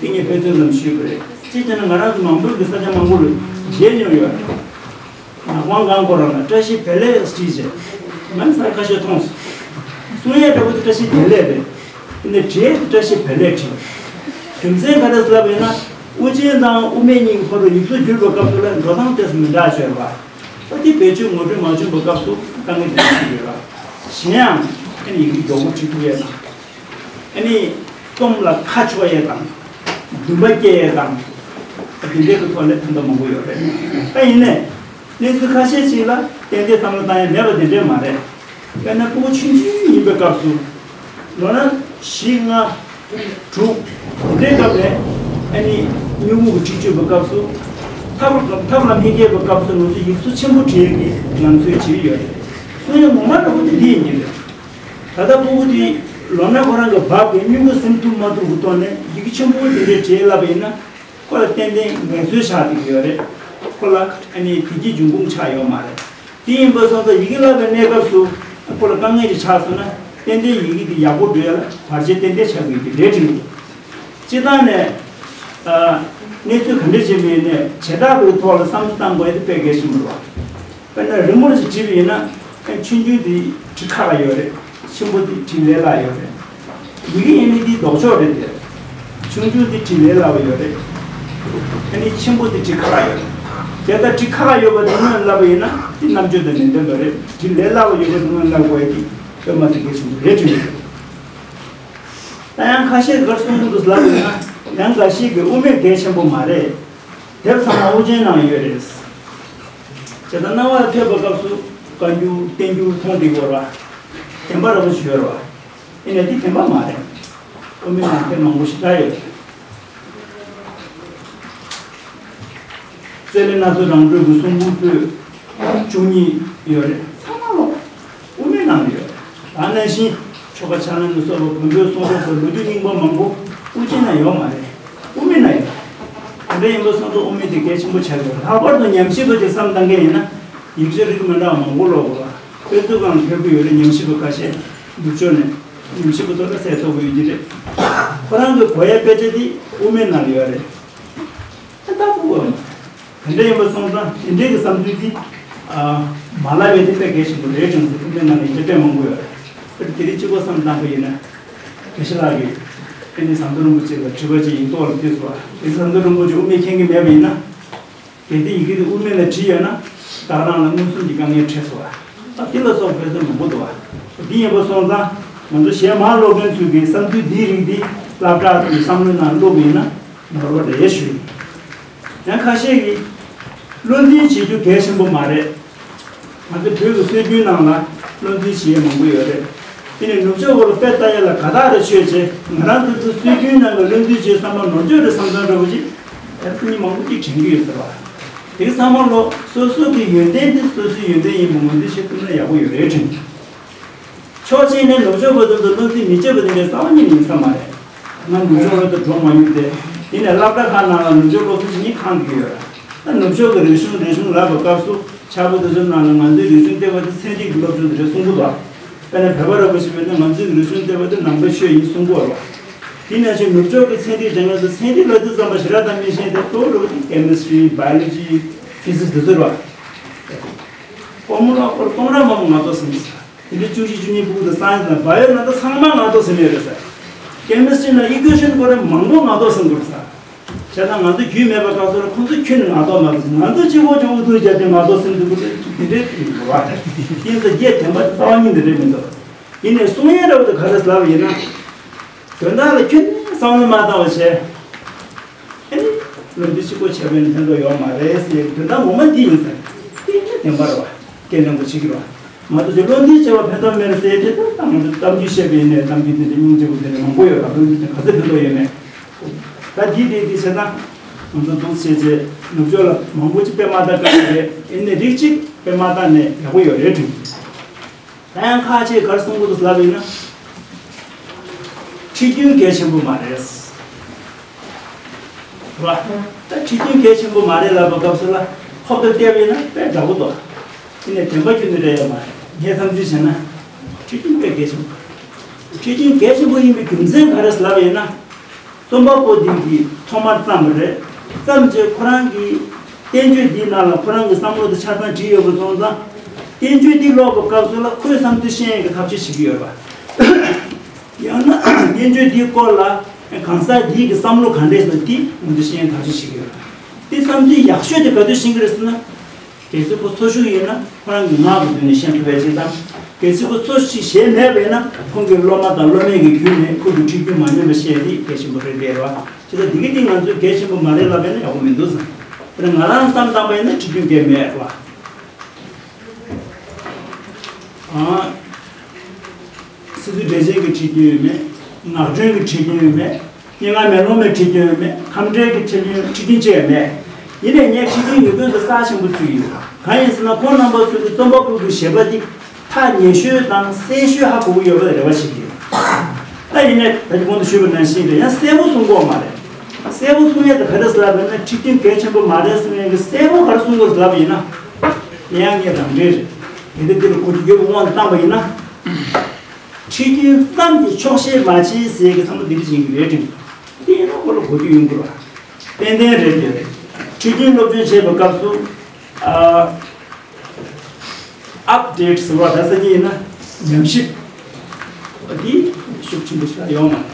རེད། དེ་ངས་དཔེ་མཚོན་ཙམ་ཞུས་པ་རེད། གཅིག་བྱས་ན་ང་རང་ཚོ་མང་པོ་གི་ས་ཆ་མང་པོ་ལ་མཇལ་མྱོང་ཡོད་རེད། ནག་པང་སྒང་ཁོ་རང་ལ་བཀྲ་ཤིས་བདེ་ལེགས་བྲིས་བྱས། ང་ཚོ་ཁ་ཤས་མཐོང་སོང་། གསུང་ཡས་འདྲ་པོ་དེ་བཀྲ་ཤིས་བདེ་ལེགས་རེད། དེ་ནས་བྲིས་དེ་བཀྲ་ཤིས་བདེ་ལེགས་བྲིས། རྒྱུ་མཚན་ག་རེ་ལབ་ཡིན་ན། དབུ་ཅན་དང་དབུ་མེད་གཉིས་ཀྱི་བར་དུ་ཡིག་གཟུགས་བསྒྱུར་བའི་སྐབས་སུ་ལ་འགྲོ་སྟངས་དེ་ཚོ་མི་འདྲ་བྱས་པ། ཨ་དེ་བེད་སྤྱོད་ངོ་སྤྲོད་མ་བྱུང་བའི་སྐབས་སུ་དཀའ་ངལ་འདི་འདྲ་ཞིག་ཡོད་ལ། གཞན་ཡང་ཨ་ནི་ཡི་གེ་མགྱོགས་པོ་བྲིས་ཐུབ་ཡས་དང་། ཨ་ནི་རྩོམ་ལ་ཁ་ཕྱོགས་ཡས་དང་། འདུན་པ་སྐྱེ་ཡས་དང་། དེ་འདྲའི་གི་ཐོག་ནས་ཕན་ཐོགས་མང་པོ་ཡོད་རེད། ད་ཡིན་ནའི། གནས་ཚུལ་ཁ་ཤས་ཅིག་ལ་ཏན་ཏན་བསམ་བློ་བཏང་ཡས་མེད་པ་དེ་འདྲས་མ་རེད། དཔེར་ན་ཕྲུ་གུ་ཆུང་ཆུང་ཡིན་པའི་སྐབས་སུ། ལོ་ན་བཞི་ལྔ་དྲུག་དེ་འདྲའི་སྐབས་ནས་ཨ་ནི་སྨྱུ་གུ་གི་འཁྲིག་སྤྱོད་པའི་སྐབས་སུ། ཐབས་ཐབས་ལ་མི་མཁས་པའི་སྐབས་སུ་ང་ཚོ་ཡིག་གཟུགས་ཆེན་པོ་བྲིས་ཀྱི་ངང་ཚུལ་བྱེད་ཀྱི་ཡོད་རེད། གསུང་ཡས་ངོ་མ་འདྲ་པོ་དེ་འདི་ཡིན་གྱི་རེད། ད་ལྟ་ཕྲུ་གུ་དེ་ལོ་ན་ཁོ་རང་གི་བབ་ཀྱི་སྨྱུ་གུ་ཟིན་ཐུབ་མ་ཐུབ་ཀྱི་ཐོག་ནས་ཡི་གེ་ཆེན་པོ་དེ་འདྲའི་བྲིས་ལབ་པ་ཡིན་ན། ཁོ་ལ་ཏན་ཏན་ངལ་རྩོལ་ཆགས་བསྡད་ཀྱི་ཡོད་རེད། ཁོ་ལ་ཨ་ནི་བདེ་སྐྱིད་འབྱུང་ཁུངས་ཆགས་ཡོད་མ་རེད། དེ་ཡིན་པ་སོང་ཙང་ཡི་གེ་བསླབ་པའི་གནས་སྐབས་སུ་ཁོ་ལ་དཀའ་ངལ་ཅིག་ཆགས་སོང་ན་ཏན་ཏན་ཡི་གེ་དེ་ཡག་པོ་འགྲོ་ཡ་ལ་བར་ཆད་ཏན་ཏན་ཆགས་ཀྱི་ཡོད་ཀྱི་རེད་དྲན་གྱི། སྤྱིར་བཏང་ནས་ཨ་གནས་ཚུལ་ག་འདྲ་ཅིག་ཡིན་ནའི་བྱེ་བྲག་པའི་ཐོག་ལ་བསམ་བློ་བཏང་དགོས་ཡ་དེ་དཔེ་གལ་ཆེན་པོ་རེད་བ། དཔེར་ན་རིང་མོ་ཞིག་བྲིས་པ་ཡིན་ན་ཆུང་ཆུང་དེ་བྲིས་ཁག་ཡོད་རེད། ཆེན་པོ་དེ་བྲིས་ལས་སླ་ཡོད་རེད། ཡི་གེ་ཡིན་ནི་དེ་ལྡོག་ཕྱོགས་རེད་དེ། ཆུང་ཆུང་དེ་བྲིས་ལས་སླ་བ་ཡོད་རེད། ཨ་ནི་ཆེན་པོ་དེ་བྲིས་ཁག་ཡོད་རེད། དེ་ལྟར་བྲིས་ཁག་ཡོད་པ་དེ་སྔོན་བསླབ་པ་ཡིན་ན་དེ་རྣམ་དཔྱོད་དང་མི་ལྡན་པ་རེད། བྲིས་ལས་སླ་བ་ཡོད་པ་དེ་སྔོན་བསླབ་དགོས་ཡ་དེ་དཔེ་མ་ཐིག་གལ་ཆེན་པོ་རེད་དྲན་གྱི་རེད། ད་ཡང་ཁ་ཤས་གར་གསུང་གི་འདུག་ལབ་ཡོད་ན་ཡང་འགའ་ཞིག་གིས་དབུ་མེད་གལ་ཆེན་པོ་མ་རེད། དེབ་ཚང་མ་དབུ་ཅན་ནང་ཡོད་རེད། བྱས་ཙང་སྣང་བ་ལ་ཐོས་པའི་སྐབས་སུ་བཀའ་འགྱུར་བསྟན་འགྱུར་མཐོང་བསྡད་ཀྱི་ཡོད་རེད་བ། བདེན་པ་འདྲ་པོ་ཞིག་ཡོད་རེད་བ། ཡིན་ནའི་དེ་བདེན་པ་མ་རེད། དབུ་མའི་ནང་དེབ་མང་པོ་ཞིག་བཀྲལ་ཡོད་རེད། རྩོད་གླེང་སྣ་ཚོགས་རང་གྲོལ་གྱི་གསུང་འབུམ་པོད་བཅུ་གཉིས་ཡོད་རེད། ཚང་མ་ལོ། དབུ་མའི་ནང་ལ་ཡོད་རེད། ད་ནང་བཞིན་ཆོ་ག་ཕྱག་ལེན་ལ་སོགས་པ་བོན་པོའི་གསུང་རབ་དང་ལོ་རྒྱུས་རྙིང་པ་མང་པོ་དབུ་ཅན་ན་ཡོད་མ་རེད། དབུ་མའི་ནང་ཡོད། དེ་འདྲ་ཡིན་པ་སོང་ཙང་དབུ་མའི་དེ་གལ་ཆེན་པོ་ཆགས་ཡོད། ལྷག་པར་དུ་ཉམས་ཞིབ་པ་ཅིག་བསམ་བཏང་མཁན་ཡིན་ན་ཡིག་ཆ་རིགས་མི་འདྲ་བ་མང་པོ་ཀློག་དགོས་ལ། དཔེ་མཛོད་ཁང་ཕེབས་ཀྱི་ཡོད་རེད། ཉམས་ཞིབ་པ་ཁ་ཤས་ནུབ་ཕྱོགས་ནས་ཉམས་ཞིབ་པ་ཐོག་ལ་གསལ་ཐོབ་ཀྱི་ཡོད་ཀྱི་རེད། ཁོ་རང་གི་དགོས་ཡ་དཔེ་ཆ་དེ་དབུ་མའི་ནང་ལ་ཡོད་རེད། ད་ལྟ་བུ་བ་མ། དེ་འདྲ་ཡིན་པ་སོང་ཙང་དེ་འདྲའི་གི་བསམ་ཚུལ་འདི་ཨ་མ་ལབ་པའི་དེ་དཔེ་གལ་ཆེན་པོ་རེད་དྲན་ཚེ། དེ་འདྲའི་ནང་ནས་ཡིན་ན་དཔེ་མང་པོ་ཡོད་རེད། དེ་རིང་གཅིག་པོ་བསམ་བཏང་པ་ཡིན་ན། དགེ་བཤེས་ལགས་ཀྱིས་ཨ་ནི་ཟམ་གདོང་རིན་པོ་ཆེ་ལ་དྲི་བ་ཅིག་ཡིན་མདོག་ལ་ཕུལ་སོང་བ། དེ་ཟམ་གདོང་རིན་པོ་ཆེ་དབུ་མེད་མཁྱེན་གྱི་མེད་པ་ཡིན་ན། གལ་ཏེ་ཡི་གེ་དེ་དབུ་མེད་ལ་བྲིས་ཡོད་ན་བདག་རང་ལ་མངོན་སུམ་གྱི་དཀའ་ངལ་འཕྲད་སོང་བ། ད་འདི་ལ་སོགས་པའི་ཚོད་མང་པོ་འདུག་བ། འདི་ཡིན་པ་སོང་ཙང་ང་ཚོ་གཞས་མར་ཀློག་མཁན་ཚོས་ཀྱི་བསམ་ཚུལ་འདིའི་རིགས་འདི་སློབ་གྲྭ་དང་བསམ་བློའི་ནང་བླུགས་པ་ཡིན་ན་ནོར་བ་རེད་ཞུ་ཡིན། ཡང་ཁ་ཤས་ཀྱིས་བློ་འཛིན་བྱེད་རྒྱུ་གལ་ཆེན་པོ་མ་རེད། ང་ཚོ་བོད་ཀྱི་སྲོལ་རྒྱུན་ནང་ལ་བློ་འཛིན་བྱེད་ཡས་མང་པོ་ཡོད་རེད། དེ་ནས་ནུབ་ཕྱོགས་སྐོར་ལ་དཔེ་ལྟ་ཡས་ལ་དགའ་རྟགས་རེ་ཆོད་བྱས། ང་རང་ཚོ་ཚོ་སྲོལ་རྒྱུན་ནང་གི་བློ་འཛིན་བྱེད་བསམ་པ་ནོར་འཆུག་རེད་བསམ་བསམ་འདྲ་པོ་ཅིག་ཡར་ཚོ་མི་མང་པོ་ཅིག་དྲན་གྱི་ཡོད་ཟེར་བ། དེ་ཚང་མ་ལོ་སོ་སོ་གི་ཡོན་ཏན་དེ་སོ་སོའི་ཡོན་ཏན་ཡིན་པ་ངོས་འཛིན་བྱེད་ཐུབ་ན་ཡག་པོ་ཡོད་རེད་དྲན། ཕྱོགས་གཅིག་ནས་ནུབ་ཕྱོགས་པ་ཚོ་ཚོ་བློ་འཛིན་མི་བྱེད་པ་དེ་འདྲའི་རྩ་བ་ཉིད་ནས་ཡིན་ས་མ་རེད། ང་ནུབ་ཕྱོགས་ལ་ད་འགྲོ་མ་མྱོང་སྟེ། ཡིན་ནའི་སློབ་གྲྭ་ཁག་ནང་ལ་ནུབ་ཕྱོགས་སློབ་ཚན་ཞིག་གཉིས་ཁེངས་ཀྱི་ཡོད་རེད། ད་ནུབ་ཕྱོགས་ཀྱི་རིག་གཞུང་རིག་གཞུང་ལབ་པའི་སྐབས་སུ་ཕྱག་དཔེ་དེ་ཚོའི་ནང་ལ་ང་ཚོའི་རིག་གཞུང་ལྟེ་བ་དེ་ཚན་རིག་གི་སློབ་སྦྱོང་དེ་རེད་གསུང་གི་འདུག་དཔེར་ན་བོད་པ་ར་བ་ཞིག་མེད་ན་ང་ཚོའི་རིག་གཞུང་ལྟེ་བ་དེ་ནང་པའི་ཆོས་ཡིན་གསུང་གི་ཡོད་རེད། དེ་ནང་བཞིན་ནུབ་ཕྱོགས་ཀྱི་ཚན་རིག་སྦྱང་མཁན་ཚོ་ཚན་རིག་ལབ་དུས་ཙམ་པ་ཞེ་དྲག་དང་མི་ཤེས་ཏེ་གཙོ་བོ་རེད་པ་དེ་ཀེ་མི་སི་ཊི་རི་བྷའི་ཡོ་ལོ་ཇི་ཕི་སིག་སི་དེ་ཚོ་རེད་པ། ཕོར་མུ་ལ་སྐོར་གཏོང་ར་མང་པོ་ང་ཚོ་ཟིན་ཟེར། དེ་འདྲའི་བཅུ་བཞི་བཅུ་གཉིས་ཕྲུ་གུ་དང་སའེན་སི་དང་བྷའི་ཡོ་ན་ད་ཚང་མ་ང་ཚོ་ཟིན་ཡོད་རེད་ཟེར། ཀེ་མི་སི་ཊི་རི་ན་ཨི་ཀུ་ཨེ་ཤན་སྐོར་ར་མང་པོ་ང་ཚོ་ཟིན་དགོས་ཟེར། བྱས་ཙང་ང་ཚོ་རྒྱུས་མེད་པ་ག་ཚོད་ར་ཁོང་ཚོ་ཁྱོན་ནས་ང་ཚོ་མ་ཟིན། ང་ཚོ་གཅིག་པོ་ཅིག་ཨུ་ཐུག་བརྒྱབ་སྟེ་ང་ཚོ་ཟིན་འདུག་གི་དེ་འདྲའི་ཡིན་པ་རེད། ཡིན་ཙང་རྒྱས་དེ་མ་རྩ་བ་ཉིད་འདི་འདྲའི་མི་འདུག་ཡིན་ནའི་གསུང་ཡས་འདྲ་པོ་དེ་ག་རེ་ལབ་ཡིན་ན། དོན་དག་ལ་ཁྱོན་ནས་བསམ་བློ་མ་བཏང་བ་བྱས། ཨེ་ནི། ལོ་འདི་གཅིག་པོ་བྱས་པས་ནི་ཕན་ཐོགས་ཡོད་མ་རེད་ཟེར་དོན་དག་ངོ་མ་འདི་ཡིན་ཟེར། དེ་ནི་བདེན་པ་རེད་བ། སྐད་ལེན་པོ་བྱེད་ཀྱི་རེད་བ། ང་ཚོ་ཚོས་བློ་འཛིན་བྱས་པ་ཕན་ཐོགས་མེད་ཟེར་དེ་ད་ང་ཚོ་གཏམ་རྒྱུད་བཤད་པ་ཡིན་ནའི་གཏམ་རྒྱུད་འདི་འདྲ་སྙིང་རྗེ་པོ་འདི་འདྲ་མང་པོ་ཡོད་ར། བློ་འཛིན་དེ་ག་ཚོད་ཕན་ཐོགས་ཡོད་མེད། ད་འདི་དེ་འདི་བྱས་ན། ང་ཚོ་འདུག་བྱས་རྗེས་ནུབ་ཕྱོགས་ལ་མང་པོ་ཅིག་དཔེ་མ་ལྟ་དཀའ་ལས་རེད། ཨེ་ནི་རིགས་གཅིག་དཔེ་མ་ལྟ་ནས་ཡག་པོ་ཡོད་རེད་དྲན། ད་ཡང་ཁ་ཆེ་གར་གསུང་གི་འདུག་ལབ་ཡིན་ན། ཁྲིད་རྒྱུན་གལ་ཆེན་པོ་མ་རེད། རེད་བ། ད་ཁྲིད་རྒྱུན་གལ་ཆེན་པོ་མ་རེད་ལབ་པའི་སྐབས་སུ་ལ་ཧོབ་ཏེ་བལྟས་པ་ཡིན་ན་དཔེ་འདྲ་པོ་འདུག་དེ་ནས་བདེན་པ་ཁྱོན་ནས་རེད་ཡོད་མ་རེད། ངས་བསམ་ཚུལ་བྱས་ན། ཁྲིད་རྒྱུན་དཔེ་གལ་ཆེན་པོ། ཁྲིད་རྒྱུན་གལ་ཆེན་པོ་ཡིན་པའི་རྒྱུ་མཚན་ག་རེ་ལབ་ཡིན་ན། རྩོམ་པ་པོ་དེ་གིས་ཐོག་མར་བརྩམས་པ་རེད། བརྩམས་རྗེས་ཁོ་རང་གིས་བསྟན་བཅོས་འདིའི་ནང་ལ་ཁོ་རང་གི་བསམ་བློ་དེ་ཆ་ཚང་བྲིས་ཡོད་པ་སོང་ཙང་། བསྟན་བཅོས་འདི་ཀློག་པའི་སྐབས་སུ་ལ་ཁོའི་བསམ་ཚུལ་ཤེས་ཡས་ཀྱི་ཐབས་ཤེས་བྱེད་ཀྱི་ཡོད་པ། ཡང་ན་སྙན་བརྒྱུད་འདིའི་སྐོར་ལ་གང་ཟག་འདིའི་གི་བསམ་བློ་ག་འདྲས་སོང་དེ་ང་ཚོས་ཤེས་ཡོན་ཐག་གཅོད་བྱེད་ཀྱི་ཡོད། དེ་བསམ་ཚུལ་ཡག་ཤོས་དེ་ག་དུས་ཤེས་ཀྱི་རེད་ཟེར་ན། གལ་སྲིད་ཁོ་འཚོ་བཞུགས་ཡིན་ན་ཁོ་རང་གི་ངག་གི་མདུན་ནས་ཤེས་ཐུབ་པའི་ཅིག་དང་། གལ་སྲིད་ཁོ་འཚོ་བཞུགས་བྱས་མེད་པ་ཡིན་ན་ཁོང་གི་སློབ་མ་དང་སློབ་མའི་གི་བརྒྱུད་ནས་ཁོ་གི་ཁྲིད་རྒྱུན་མ་ཉམས་པ་བཤད་དེ་གལ་ཆེན་པོ་རེད་བསྡད་རེད་བ། བྱས་ཙང་འདི་གི་སྟེང་ང་ཚོས་གལ་ཆེན་པོ་མ་རེད་ལབ་པ་ཡིན་ན་ཡག་པོ་མི་འདུག་བསམ། དཔེར་ན་ང་རང་བསམ་བཏང་པ་ཡིན་ན་ཁྲིད་རྒྱུན་གལ་མེད་བ། ཨ། སི་ཏུ་སྒྲོལ་ཆེན་གྱི་ཁྲིད་རྒྱུན་ཡོད་མེད། ངག་སྒྲོན་གྱི་ཁྲིད་རྒྱུན་ཡོད་མེད། སྙན་ངག་མེ་ལོང་མའི་ཁྲིད་རྒྱུན་ཡོད་མེད། ཁམས་བྲལ་གྱི་ཁྲིད་རྒྱུན་ཁྲིད་རྒྱུན་ཅི་ཡང་མེད། ཡིན་ནའི་ངས་ཁྲིད་རྒྱུན་ཡོད་དོན་དུ་རྩ་ཆེན་པོ་བརྩི་གི་ཡོད། གང་ཡིན་ཟེར་ན་ཁོང་རྣམ་པ་ཚོས་ཀྱི་རྩོམ་པ་པོ་གི་བཞེད་པ་འདི་ཐག་ཉེ་ཤོས་དང་གསལ་ཤོས་ཧ་གོ་གི་ཡོད་པ་ལ་རེ་བ་བྱེད་ཀྱི་ཡོད། ད་ཡིན་ནའི་ད་ཅི་གོང་དུ་ཞུས་པ་ནང་བཞིན་རེད། ཡང་གསལ་པོ་གསུང་གི་ཡོད་མ་རེད། གསལ་པོ་གསུང་ཡས་དེ་ག་རེ་ཟེར་ལབ་ན་ཁྲིད་རྒྱུན་གལ་ཆེན་པོ་མ་རེད་གསུང་ཡས་ཀྱི་གསལ་པོ་ག་རེ་གསུང་དགོས་ཟེར་ལབ་པ་ཡིན་ན། དེ་ཡང་ངས་རང་འགྲེལ་རེད། དེ་འདྲ་འདི་ལ་གོ་རྒྱུ་ཡོད་པའི་དབང་དུ་བཏང་པ་ཡིན་ན། ཁྲིད་རྒྱུན་ཙམ་གྱིས་ཆོག་ཤེས་མ་བྱེད་ཟེར་གྱི་བསམ་བློ་འདི་འདྲ་བྱེད་ཀྱི་རེད་དྲན། དེ་ཡིན་ན་ཁོ་ལ་གོ་རྒྱུ་ཡོང་གི་རེད། ཏན་ཏན་རེད་དེ། ཁྲིད་རྒྱུན་སློབ་སྦྱོང་བྱེད་པའི་སྐབས་སུ། ཨ། ཨབ་ཌེཊ་ཟེར་བ་ད་སང་ཉིན་ཡིན་ན་ཉམས་ཞིབ། འདི་ཤུགས་ཆེན་པོ་ཞིག་ཡོང་མ་རེད།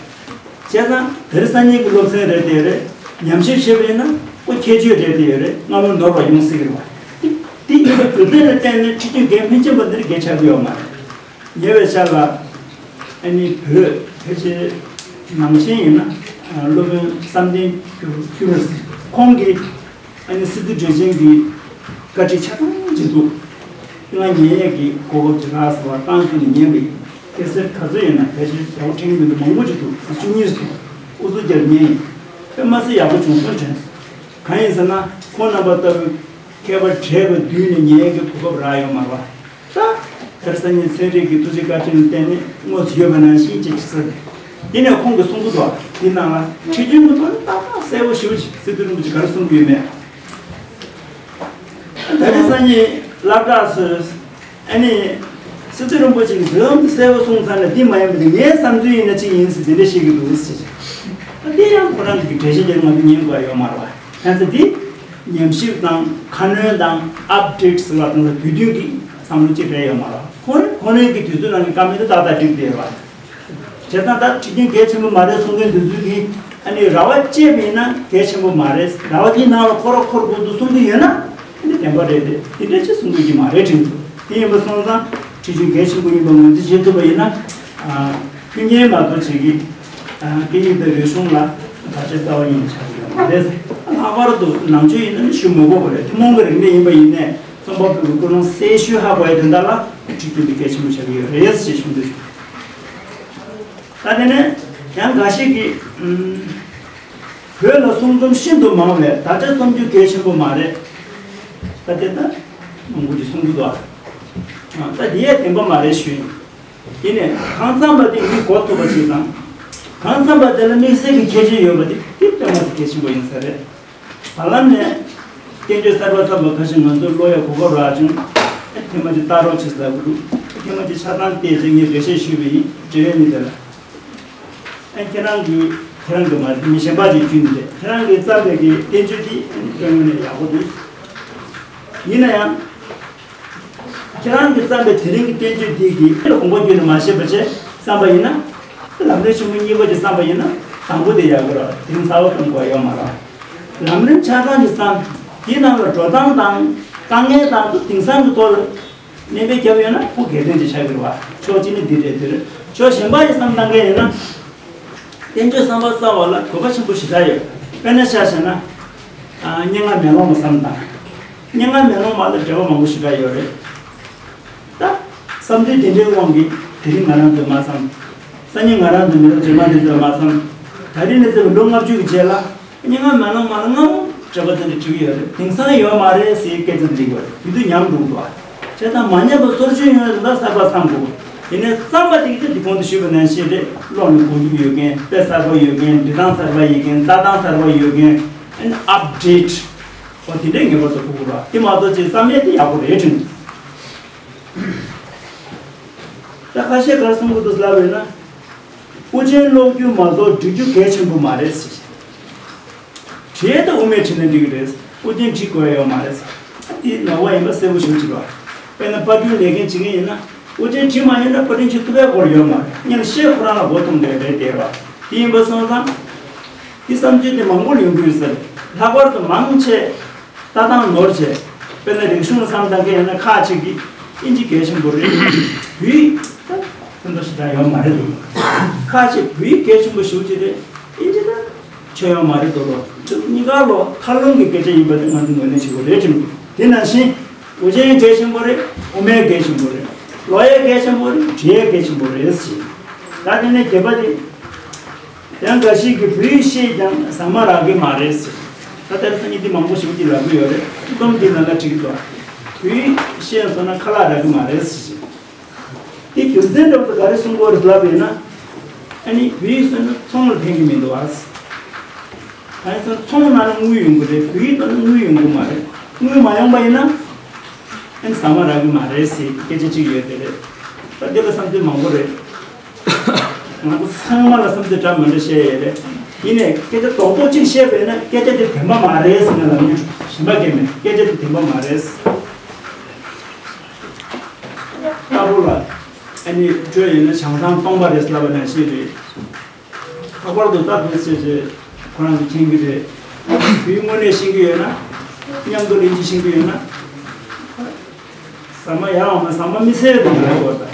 བྱས་ཙང་དེ་རིང་སང་ཉིན་གྱི་སློབ་ཚན་རེད་དེ་རེད། ཉམས་ཞིབ་བྱེད་པ་ཡིན་ན་ཁོ་ཁྱད་ཆོས་རེད་དེ་ཡོད་རེད། སྔ་མོ་ནོར་བ་ཡོང་སྲིད་ཀྱི་རེད་བ། དེ་དེ་ཡིན་པ་རྒྱུ་མཚན་ལ་བརྟེན་ནས་ཁྲིད་རྒྱུན་གལ་མི་ཆེན་པ་འདིར་གལ་ཆགས་ཀྱི་ཡོད་མ་རེད། ཉེ་བའི་ཆར་ལ་ཨ་ནི་བོད་ཕལ་ཆེར་ནང་བཞིན་ཡིན་ན་སློབ་དཔོན་བསམ་གཏན་ཁྱུ་རུ་ཁྱུ་རུ་ཁོང་གིས་ཨ་ནི་སི་ཏུ་སྒྲོལ་ཆེན་གྱི་བཀའ་ཁྲིད་ཆ་ཚང་ཅིག་འདུག་ང་ཉན་ཡས་ཀྱི་གོ་སྐབས་ཅིག་རག་སོང་བ། རྐང་བཙུགས་ནས་ཉན་པ་ཡིན། གལ་སྲིད་ག་ཚོད་ཡིན་ན་ཕལ་ཆེར་ཟླ་བ་ཕྲན་གྱི་མི་འདུག་མང་པོ་ཅིག་འདུག་བཅུ་གཉིས་སུ་ཨུ་ཚུགས་རྒྱབ་ཉན་ཡིན། དཔེ་མ་སྲིད་ཡག་པོ་བྱུང་སོང་དྲན་སོང་། གང་ཡིན་ཟེར་ན་ཁོང་རྣམ་པ་ལྟ་བུའི་མཁས་པ་གྲས་པ་བསྡུས་ནས་ཉན་ཡས་ཀྱི་གོ་སྐབས་རག་ཡོད་མ་རེད་བ། ད་དེར་སང་ཉིན་ཚན་རིག་གི་ཐུགས་རྗེ་བཀའ་དྲིན་ལ་བརྟེན་ནས་དངོས་སུ་ཡོད་པ་ནང་བཞིན་ཅིག་བྱེད་ས་རེད། ཡིན་ནའི་ཁོང་གིས་གསུང་གི་འདུག་འདི་ནང་ལ་ཁྲིད་རྒྱུན་གྱི་ཐོག་ནས་ཏག་ཏག་གསལ་པོ་ཞེ་པོ་ཅིག་སི་ཏུ་རིན་པོ་ཆེ་ག་རེ་གསུང་གི་ཡོད་མེད། ད་རེས་སང་ཉིན་སློབ་གྲྭ་ཚོས་ཨ་ནི་སི་ཏུ་རིན་པོ་ཆེ་གིས་འདི་ཙམ་གྱིས་གསལ་པོ་གསུངས་ཚར་ན་འདི་མ་ཡིན་པ་དེ་ངའི་བསམ་ཚུལ་ཡིན་ན་གཅིག་ཡིན་ཟེར་དེ་འདྲ་བཤད་ཀྱི་འདུག་ཟེར། ད་དེ་ཡང་ཁོ་རང་གི་འགྲེལ་བཤད་དེ་ང་ཚོ་ཉན་དགོས་ཡོད་མ་རེད་བ། ཡང་ཚེ་འདི་ཉམས་ཞིབ་དང་ཁ་སྣོན་དང་ཨབ་ཌེཊ་ཟེར་བ་དང་དུས་མཐུན་གྱི་བསམ་བློ་གཅིག་རེད་ཡོད་མ་རེད། ཁོ་རེ་ཁོ་རེ་གི་དུས་ཚོད་ནང་གི་བཀའ་མོལ་དེ་ཏག་ཏག་འགྲིག་བསྡད་ཡོད་རེད། བྱས་ཙང་ད་ཁྲིད་རྒྱུན་གལ་ཆེན་པོ་མ་རེད་གསུང་མཁན་དེ་ཚོས་ཀྱིས་ཨ་ནི་ར་བ་བཅད་པ་ཡིན་ན་གལ་ཆེན་པོ་མ་རེད། ར་བ་དེའི་ནང་ལ་ཁོ་ར་འཁོར་དགོས་འདུག་གསུང་གི་ཡོད་ན་ཨ་ནི་བདེན་པ་རེད་དེ། དེ་འདྲ་ཅིག་གསུང་དགོས་ཀྱི་མ་རེད་དྲན་འདུག་དེ་ཡིན་པ་སོང་ཙང་ཁྲིད་རྒྱུན་གལ་ཆེན་པོ་ཡིན་པ་ངོས་འཛིན་བྱེད་ཐུབ་པ་ཡིན་ན། ཨ། མཐུན་རྐྱེན་མ་གཏོགས་བྱེད་ཀྱི། ཨ། སྐད་ཡིག་དང་རིག་གཞུང་ལ་བར་ཆད་རྩ་བ་ཉིད་ནས་ཆགས་ཀྱི་ཡོད་མ་རེད། ལྷག་པར་དུ་ནང་ཆོས་ཡིན་ན་ནི་ཞུ་མི་དགོས་པ་རེད། ཐུན་མོང་གི་རིག་གནས་ཡིན་པ་ཡིན་ནའི་རྩོམ་པ་པོའི་ཀུན་སློང་གསལ་ཤོས་ཧ་གོ་ཡ་དེ་འདྲ་ལ་ཁྲིད་རྒྱུན་དེ་གལ་ཆེན་པོ་ཆགས་ཀྱི་ཡོད་རེད་ཅེས་ཞུ་འདོད་བྱུང་། ད་དེ་ནས་ཡང་འགའ་ཞིག་གིས། ཨུམ། བོད་ལ་གསུང་རྩོམ་ཤིན་ཏུ་མང་བས་བརྡ་སྤྲོད་རྩོམ་རྒྱུ་གལ་ཆེན་པོ་མ་རེད། ད་དེ་ལྟར་མང་པོ་ཅིག་གསུང་གི་འདུག་ཨ། ད་དེ་ཡང་བདེན་པ་མ་རེད་ཞུ། ཡིན་ནའི་གང་འཚམ་པ་དེ་མི་གོ་ཐུབ་པ་ཅིག་དང་། གང་འཚམ་པ་དེ་ལ་དམིགས་བསལ་གྱི་ཁྱད་ཆོས་ཡོད་པ་དེ་དེ་དཔེ་མ་སྲིད་གལ་ཆེན་པོ་ཡིན་ས་རེད། བར་ལམ་ནས་བསྟན་བཅོས་གསར་པ་བརྩམས་པ་ཁ་ཤས་ང་ཚོར་ཀློག་ཡ་གོ་སྐབས་རག་བྱུང་། ཨ། ཐེངས་མ་གཅིག་ལྟ་རོགས་བྱེད་ཟེར་གྱི་འདུག་ཐེངས་མ་གཅིག་ཆ་ཚང་བལྟས་ཚེ་ངས་འགྲེལ་བཤད་ཞུས་པ་ཡིན། འབྲེལ་ཡོད་མི་དེ་ལ། ཨ། ཁྱེད་རང་གིས། ཁྱེད་རང་གིས་མ་རེད། མི་གཞན་པ་ཅིག་བརྒྱུད་ནས་རེད། ཁྱེད་རང་གིས་བརྩམས་པའི་གི་བསྟན་བཅོས་འདི་ཨ་ནི་དཔེ་མི་སྲིད་ཡག་པོ་འདུག་ཡིན་ན་ཡང་། ཁྱེད་རང་གིས་བརྩམས་པའི་དེ་རིང་གི་བསྟན་བཅོས་འདི་གི་དགོངས་པ་བརྒྱུད་ནས་མ་བཤད་པ་བྱས་བརྩམས་པ་ཡིན་ན། ལམ་རིམ་ཆེན་མོ་གཉིས་པ་ཅིག་བརྩམས་པ་ཡིན་ན་དང་པོ་དེ་ཡག་པོ་རེད། དེ་རིང་ཚར་བ་གཏོང་དགོས་ཡོད་མ་རེད། ལམ་རིམ་ཆ་ཚང་ཅིག་བརྩམས། དེའི་ནང་ལ་འགྲོ་སྟངས་དང་དཀའ་ངལ་དང་དེ་དེང་སང་གི་ཐོག་ལ། གནད་འགག་བརྒྱབ་ཡོད་ན་ཁོ་དགེ་མཚན་ཅིག་ཆགས་ཀྱི་རེད་བ། ཕྱོགས་གཅིག་ནས་འདི་རེད་འདི་རེད། ཕྱོགས་གཞན་པ་ཡི་བསམ་བཏང་མཁན་ཡིན་ན། བསྟན་བཅོས་བསམ་པ་གསར་བ་ལ་དགོས་པ་ཆེན་པོ་ཞེ་དྲག་ཡོད། དཔེར་ན་ཆ་བཞག་ན། ཨ། སྙན་ངག་མེ་ལོང་མ་བསམ་དང་། སྙན་ངག་མེ་ལོང་མ་ལ་འགྲེལ་པ་མང་པོ་ཞེ་དྲག་ཡོད་རེད། ད། བསམ་ཚུལ་དེ་འདྲའི་དབང་གིས་དེ་རིང་ང་རང་ཚོས་མ་བསམ། སང་ཉིན་ང་རང་ཚོས་མི་རབས་རྗེས་མ་དེ་ཚོས་མ་བསམ། ད་རིང་ནས་བརྩིས་པའི་ལོ་ལྔ་བཅུ་གི་རྗེས་ལ། སྙན་ངག་མེ་ལོང་མ་ལ་སྔ་མོ་འགྲེལ་པ་དེ་འདྲ་བྲིས་ཡོད་རེད། དེང་སང་ཡོད་མ་རེད་ཟེར་སྐད་ཆ་འདི་འདྲ་ཡོད་རེད། དེ་དུས་ཉམས་འགྲོ་གི་འདུག་ཨ། བྱས་ཙང་མ་ཉམས་པ་སོར་ཆུད་ཡོང་ཡ་དེ་འདྲ་གསར་པ་བསམ་དགོས། ཡིན་ནའི་བསམ་པ་དེ་གི་ཚེ་འདི་གོང་དུ་ཞུས་པ་ནང་བཞིན་རེད། ཀློག་ནས་གོ་རྒྱུ་ཡོད་མཁན། དཔེ་གསར་པ་ཡོད་མཁན། འབྲི་སྟངས་གསར་པ་ཡོད་མཁན། ལྟ་སྟངས་གསར་པ་ཡོད་མཁན། ཨ་ནི་ཨབ་ཌེཊ། འོ་དེ་འདྲའི་ངེས་པར་དུ་དགོས་ཀྱི་རེད། དེ་མ་གཏོགས་ཅིག་བསམ་ཡས་དེ་ཡག་པོ་རེད་དྲན། ད་ཁ་ཤས་ག་རེ་གསུང་གི་འདུག་ལབ་ཡོད་ན། དབུ་ཅན་ཀློག་རྒྱུ་མ་གཏོགས་འབྲི་རྒྱུ་གལ་ཆེན་པོ་མ་རེད་ཟེར། བྲིས་ད་དབུ་མེད་བྲིས་ན་འགྲིག་གི་རེད། དབུ་ཅན་བྲིས་དགོས་ཡ་ཡོད་མ་རེད་ཟེར། འདི་ནོར་བ་ཡིན་པ་གསལ་པོ་ཞེ་པོ་ཅིག་རེད། དཔེར་ན་པར་སྐྲུན་ལས་འགན་བྱེད་མཁན་ཡིན་ན། དབུ་ཅན་བྲིས་མ་ཡིན་ན་ཕ་ཊན་ཅིག་ཐུབ་པའི་སྐོར་ཡོད་མ་རེད། སྙན་ཤེས་ཁོ་རང་ལ་མགོ་འཐོམ་བསྡད་རེད་དེ་བ། དེ་ཡིན་པ་སོང་ཙང་། དེ་བསམ་ཚུལ་དེ་མང་པོ་ཡོང་གི་ཡོད་ཟེར། ལྷག་པར་དུ་མང་ཆེ་ལྟ་སྟངས་ནོར་བྱས། དཔེར་ན་རིག་གཞུང་ལ་བསམ་བཏང་མཁན་ཡིན་ན་ཁག་ཅིག་གིས་དབྱིན་ཇི་གལ་ཆེན་པོ་རེད། བོད་ཡིག་ད་ཕན་ཐོགས་ཞེ་དྲག་ཡོད་མ་རེད་འདུག་ཁག་ཅིག་བོད་ཡིག་གལ་ཆེན་པོ་ཞེ་པོ་ཅིག་རེད། དབྱིན་ཇི་ད་ཆོད་ཡོད་མ་རེད་འདུག་ལོ། ཚོ་གཉིས་ཀ་ལོ་མཐའ་ལྷུང་གི་སྐད་ཆ་ཡིན་པ་དེ་ང་ཚོ་ངོས་ལེན་བྱེད་དགོས་རེད་དྲན་འདུག་དེ་ནང་བཞིན་དབུ་ཅན་གལ་ཆེན་པོ་རེད། དབུ་མའི་གལ་ཆེན་པོ་རེད། ཀློག་ཡས་གལ་ཆེན་པོ་རེད། འབྲི་ཡས་གལ་ཆེན་པོ་རེད་ཟེར། ད་དེ་ནས་བརྒྱད་པ་དེ། ཡང་འགའ་ཞིག་གིས་བོད་ཡིག་ཤེས་ཀྱང་ཟ་མ་རག་གི་མ་རེད་ཟེར། ད་ལྟ་སང་ཉིན་འདི་མང་པོ་ཞིག་གིས་ལབ་ཀྱི་ཡོད་རེད། རྩོམ་འདི་ནང་ལ་བྲིས་ཀྱི་འདུག་བོད་ཡིག་ཤེས་སོང་ན་ཁ་ལག་རག་གི་མ་རེད་ཟེར། དེ་རྒྱུ་མཚན་འདྲ་པོ་ག་རེ་གསུང་གི་ཡོད་རེད་ལབ་ཡོད་ན། ཨ་ནི་བོད་ཡིག་སོང་ན་ཚོང་ལ་ཕན་གྱི་མི་འདུག་ཨ། ད་ཡིན་ཙང་ཚོང་ནང་ལ་དངུལ་ཡོང་གི་རེད། བོད་ཡིག་ནང་ལ་དངུལ་ཡོང་གི་མ་རེད། དངུལ་མ་ཡོང་པ་ཡིན་ན། ཨ་ནི་ཟ་མ་རག་གི་མ་རེད་ཟེར་སྐད་ཆ་གཅིག་ཡོད་དེ་རེད། ད་འདི་ལ་བསམ་ཚུལ་མང་པོ་རེད། ང་ཚོ་ཚང་མ་ལ་བསམ་ཚུལ་འདྲ་མི་འདྲ་བཤད་ཡོད་རེད། ཡིན་ནའི་སྐད་ཆ་རྡོག་རྡོག་གཅིག་བཤད་པས་ན་སྐད་ཆ་དེ་བདེན་པ་མ་རེད་ཟེར་ན་ལབ་མཁན་གཞན་པ་སྐད་མེད། སྐད་ཆ་དེ་བདེན་པ་མ་རེད། ལྟ་བུ་ལ་ཨ་ནི་བྲོས་ཡོད་ན་བྱང་ཐང་སྟོང་པ་རེད་ལབ་པ་ནང་བཞིན་རེད། ལྷག་པར་དུ་ལྟ་བུ་ཟེར་བྱས་ཁོ་རང་གིས་མཁྱེན་གྱི་རེད། བོད་ཡིག་དངོས་གནས་ཤེས་ཀྱི་ཡོད་ན། མཉམ་དུ་ལེན་གྱི་ཤེས་ཀྱི་ཡོད་ན། ཟ་མ་ཡག་བ་མ་ཟ་མ་མི་ཟེར་དེ་འདྲ་རེད་བ་ད།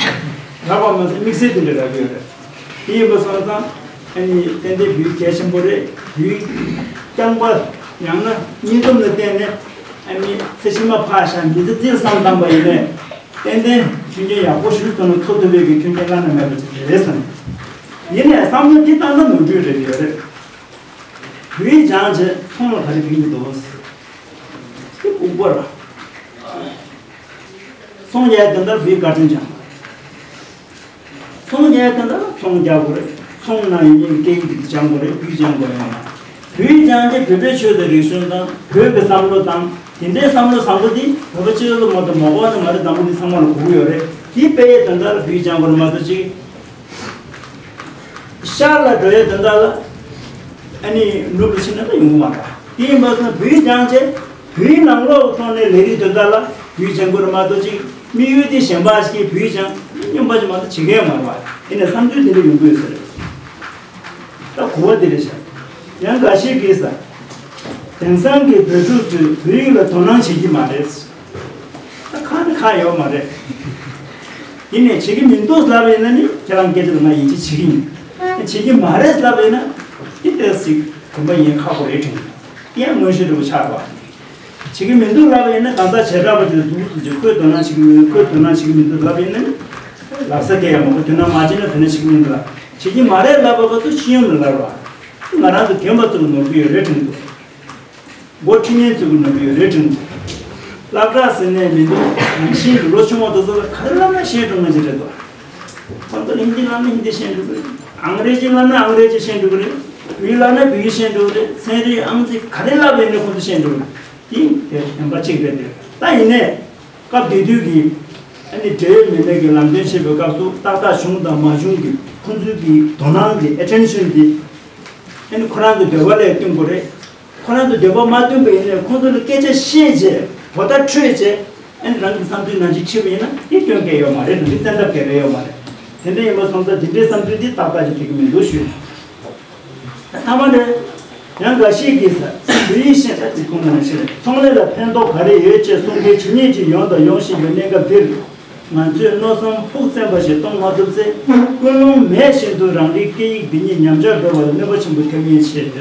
རག་པ་མ་ཟེར་དམིགས་བསལ་དེ་འདྲ་རག་གི་ཡོད་རེད། དེ་ཡིན་པ་སོང་ཙང་ཨ་ནི་ཏན་ཏན་བོད་ཡིག་གལ་ཆེན་པོ་རེད། བོད་ཡིག་རྐྱང་པ་ཡང་ན་སྙིང་སྟོབས་ལ་བརྟེན་ནས་ཨ་ནི་ཚེ་ཕྱི་མ་ཕར་བཞག་མི་ཚེ་འདིར་བསམ་བཏང་པ་ཡིན་ནའི་ཏན་ཏན་མཐུན་རྐྱེན་ཡག་པོ་ཞིག་བཏོན་ན་འཚོ་ཐུབ་པའི་གི་མཐུན་རྐྱེན་བླ་ན་མེད་པ་ཅིག་རེད་བསམ། ཡིན་ནའི་བསམ་བློ་འདི་བཏང་ན་ནོར་འཁྲུལ་རེད་ཡོད་རེད། བོད་ཡིག་སྦྱངས་རྗེས་ཚོང་ལ་ག་རེ་ཕན་གྱི་འདུག་དེ་ལྐུགས་པ་ར། ཚོང་རྒྱག་དོན་དག་བོད་ཡིག་ག་ཚོད་སྦྱངས། ཚོང་རྒྱག་དོན་དག་ཚོང་རྒྱག་དགོས་རེད། ཚོང་ནང་ཡིན་ནའི་སྐད་ཡིག་དེ་སྦྱང་དགོས་རེད། བོད་ཡིག་སྦྱང་དགོས་རེད། བོད་ཡིག་སྦྱངས་རྗེས་བོད་པའི་ཆོས་དང་རིག་གཞུང་དང་བོད་ཀྱི་བསམ་བློ་དང་དེ་འདྲའི་བསམ་བློ་བཟང་པོ་འདི་བོད་པ་སྤྱི་ཚོགས་ལ་མ་གཏོགས་མ་གོ་བ་ནི་མ་རེད། དང་པོ་འདི་ཚང་མ་ལ་གོ་གི་ཡོད་རེད། དེ་སྤེལ་ཡས་དོན་དག་ལ་བོད་ཡིག་སྦྱང་དགོས་རེད་མ་གཏོགས་ཅིག་ཤར་ལ་འགྲོ་ཡས་དོན་དག་ལ་ཨ་ནི་ནུབ་ལ་ཕྱིན་ན་ད་ཡོང་གི་མ་རེད། དེ་ཡིན་པ་སོང་བོད་ཡིག་སྦྱངས་རྗེས་བོད་ཡིག་ནང་ལོགས་ཐོག་ནས་ལས་རིགས་དོན་དག་ལ་བོད་ཡིག་སྦྱང་དགོས་རེད་མ་གཏོགས་ཅིག་དམིགས་ཡུལ་དེ་གཞན་པ་ཞིག་གིས་བོད་ཡིག་སྦྱང་སྨྱོན་པ་ཅིག་མ་གཏོགས་བྱེད་མཁན་ཡོད་མ་རེད་བ། དེ་ནས་བསམ་ཚུལ་དེ་འདྲ་ཡོང་གི་ཡོད་ས་རེད། ད་གོ་བ་དེ་རེད་ཤག་ཡང་འགའ་ཞིག་གིས་ས། དེང་སང་གི་བོད་ཕྲུག་ཚོས་བོད་ཡིག་ལ་དོ་སྣང་བྱེད་ཀྱི་མ་རེད། ད་ཁག་ནི་ཁག་ཡོད་མ་རེད། ཡིན་ནའི་བྱེད་ཀྱི་མི་འདུག་ལབ་ཡིན་ན་ནི་ཁྱེད་རང་སྐད་ཆ་ལ་ང་ཡིད་ཆེས་བྱེད་ཀྱི་ཡིན། བྱེད་ཀྱི་མ་རེད་ལབ་ཡིན་ན་འདི་ལྟས་ཞིག་དགོན་པ་ཡིན་ཁག་པོ་རེད་དྲན། དེ་ཡང་མངོན་ཤེས་འདྲ་པོ་ཆགས་པ། བྱེད་ཀྱི་མི་འདུག་ལབ་ཡིན་ན་གང་ལྟར་བྱེ་བྲག་པ་དེ་འདུག་ཟེར་གྱི་ཁོས་དོ་སྣང་བྱེད་ཀྱི་མི་འདུག་ཁོས་དོ་སྣང་བྱེད་ཀྱི་མི་འདུག་ལབ་ཡིན་ན་ནི་ལབ་ས་སྐད་ཡང་མང་པོ་དོ་སྣང་མ་བྱས་ན་དོ་སྣང་བྱེད་ཀྱི་མི་འདུག་ལ། བྱེད་ཀྱི་མ་རེད་ལབ་པ་ག་ཚོད་སྤྱི་ཡོངས་ལ་ལབ་རོགས། ང་རང་ཚོ་རྒན་པ་ཚོ་ལ་ནོར་གྱི་ཡོད་རེད་དྲན་འདུག་མགོ་ཁྲིད་མཁན་ཚོ་གི་ནོར་གྱི་ཡོད་རེད་དྲན་འདུག་སློབ་གྲྭ་ཟེར་ནས་མི་འདུག་ནང་བཞིན་གྱི་ལོ་ཆུང་བ་དེ་ཚོ་ལ་ག་རེ་བསླབ་ན་ཤེས་འགྲོ་མཁན་ཅིག་རེད་དོ། ཁོང་ཚོ་ལ་ཧིན་དི་བསླབ་ན་ཧིན་དི་ཤེས་འགྲོ་གི་རེད། ཨང་རེ་ཇི་བསླབ་ན་ཨང་རེ་ཇི་ཤེས་འགྲོ་གི་རེད། བོད་ཡིག་བསླབ་ན་བོད་ཡིག་ཤེས་འགྲོ་གི་རེད། ཚན་རིག་ཨང་རྩིས་ག་རེ་བསླབ་པ་ཡིན་ན་ཁོང་ཚོ་ཤེས་འགྲོ་གི་རེད། དེ་དེ་བདེན་པ་གཅིག་རེད་དེ། ད་ཡིན་ནའི་སྐབས་དེ་དུས་ཀྱི་ཨ་ནི་འབྲེལ་ཡོད་མི་སྣ་གིས་ལམ་སྟོན་བྱེད་པའི་སྐབས་སུ་ཏག་ཏག་བྱུང་དང་མ་བྱུང་གི་ཁོང་ཚོའི་གི་དོ་སྣང་གི་ཨེ་ཊེན་ཤན་དེ་ཨ་ནི་ཁོ་རང་ཚོའི་འདོད་པ་ལ་བསྟུན་དགོས་རེད། ཁོ་རང་ཚོ་འདོད་པ་མ་བསྟུན་པ་ཡིན་ནའི་ཁོང་ཚོ་ལ་སྐད་ཆ་བཤད་རྗེས་གོ་བརྡ་འཕྲོད་རྗེས་ཨ་ནི་རང་གི་བསམ་ཚུལ་ནང་བཞིན་ཁྲིད་པ་ཡིན་ན་དེ་སྐྱོན་གང་ཡང་ཡོད་མ་རེད། འདི་བཙན་ཐབས་གང་ཡང་ཡོད་མ་རེད། དེ་འདྲ་ཡིན་པ་སོང་ཙང་འདི་འདྲའི་བསམ་ཚུལ་འདི་ཏག་ཏག་ཅིག་འགྲིག་གི་མི་འདུག་ཞུས། མཐའ་མ་ནས་ཡང་འགའ་ཞིག་གིས་བོད་ཡིག་ཤེས་ཚད་ཀྱི་ཁོངས་ནང་ཞིག་ཚོང་ལས་ལ་ཕན་ཐོགས་ག་རེ་ཡོད་ཅེས་གསུང་མཁན་ཇི་སྙེད་ཅིག་ཡོང་དང་ཡོང་བཞིན་པའི་གནས་སྐབས་འདིར། ང་ཚོས་མནོ་བསམ་ཕུགས་བཙན་པ་ཞིག་གཏོང་མ་ཐུབ་ཚེ། ཀུན་སློང་མེད་བཞིན་དུ་རང་རིགས་སྐད་ཡིག་འདི་ཉིད་ཉམས་ཆག་འགྲོ་བར་གནོད་པ་ཆེན་པོ་ཐེབས་ཉེན་ཆེ། ཟེར། ད་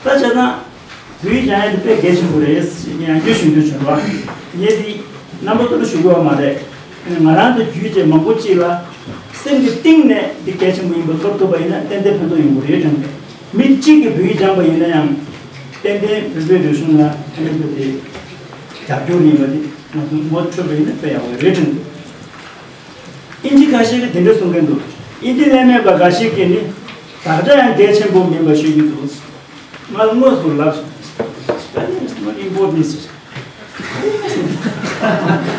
བྱས་ཙང་། བོད་ཡིག་སྦྱང་ཡ་དེ་དཔེ་གལ་ཆེན་པོ་རེད་ཟེར་ངས་ཡང་བསྐྱར་ཞུ་འདོད་བྱུང་བ། ངས་འདི་རྣམ་པ་ཚོ་ལ་ཞུ་དགོས་པ་མ་རེད། ང་རང་དང་བརྒྱུད་བྱས་མང་པོ་གཅིག་ལ་སེམས་ཀྱི་གཏིང་ནས་འདི་གལ་ཆེན་པོ་ཡིན་པ་ཚོར་ཐུབ་པ་ཡིན་ན་ཏན་ཏན་ཕན་ཐོགས་ཡོང་གི་རེད་དྲན་པས། མི་གཅིག་གིས་བོད་ཡིག་སྦྱངས་པ་ཡིན་ན་ཡང་ཏན་ཏན་བོད་པའི་རིག་གཞུང་ལ་ཕན་ཐོགས་དེ་རྒྱབ་སྐྱོར་ཡིན་པ་དེ་ང་ཚོ་ངོ་འཕྲོད་པ་ཡིན་ན་དཔེ་ཡག་པོ་རེད་དྲན་འདུག་དབྱིན་ཇི་ཁ་ཤས་ཀྱིས་དེ་འདྲ་གསུང་གིན་འདུག་དབྱིན་ཇི་ལས་མེད་པ་འགའ་ཞིག་གིས་ནི་བདག་སྒྲ་ཡང་གལ་ཆེན་པོ་མིན་པ་ཤོད་ཀྱི་འདུག་ང་ལ་དངོས་སུ་ལབ་སོང་། Spelling is not important ཟེར།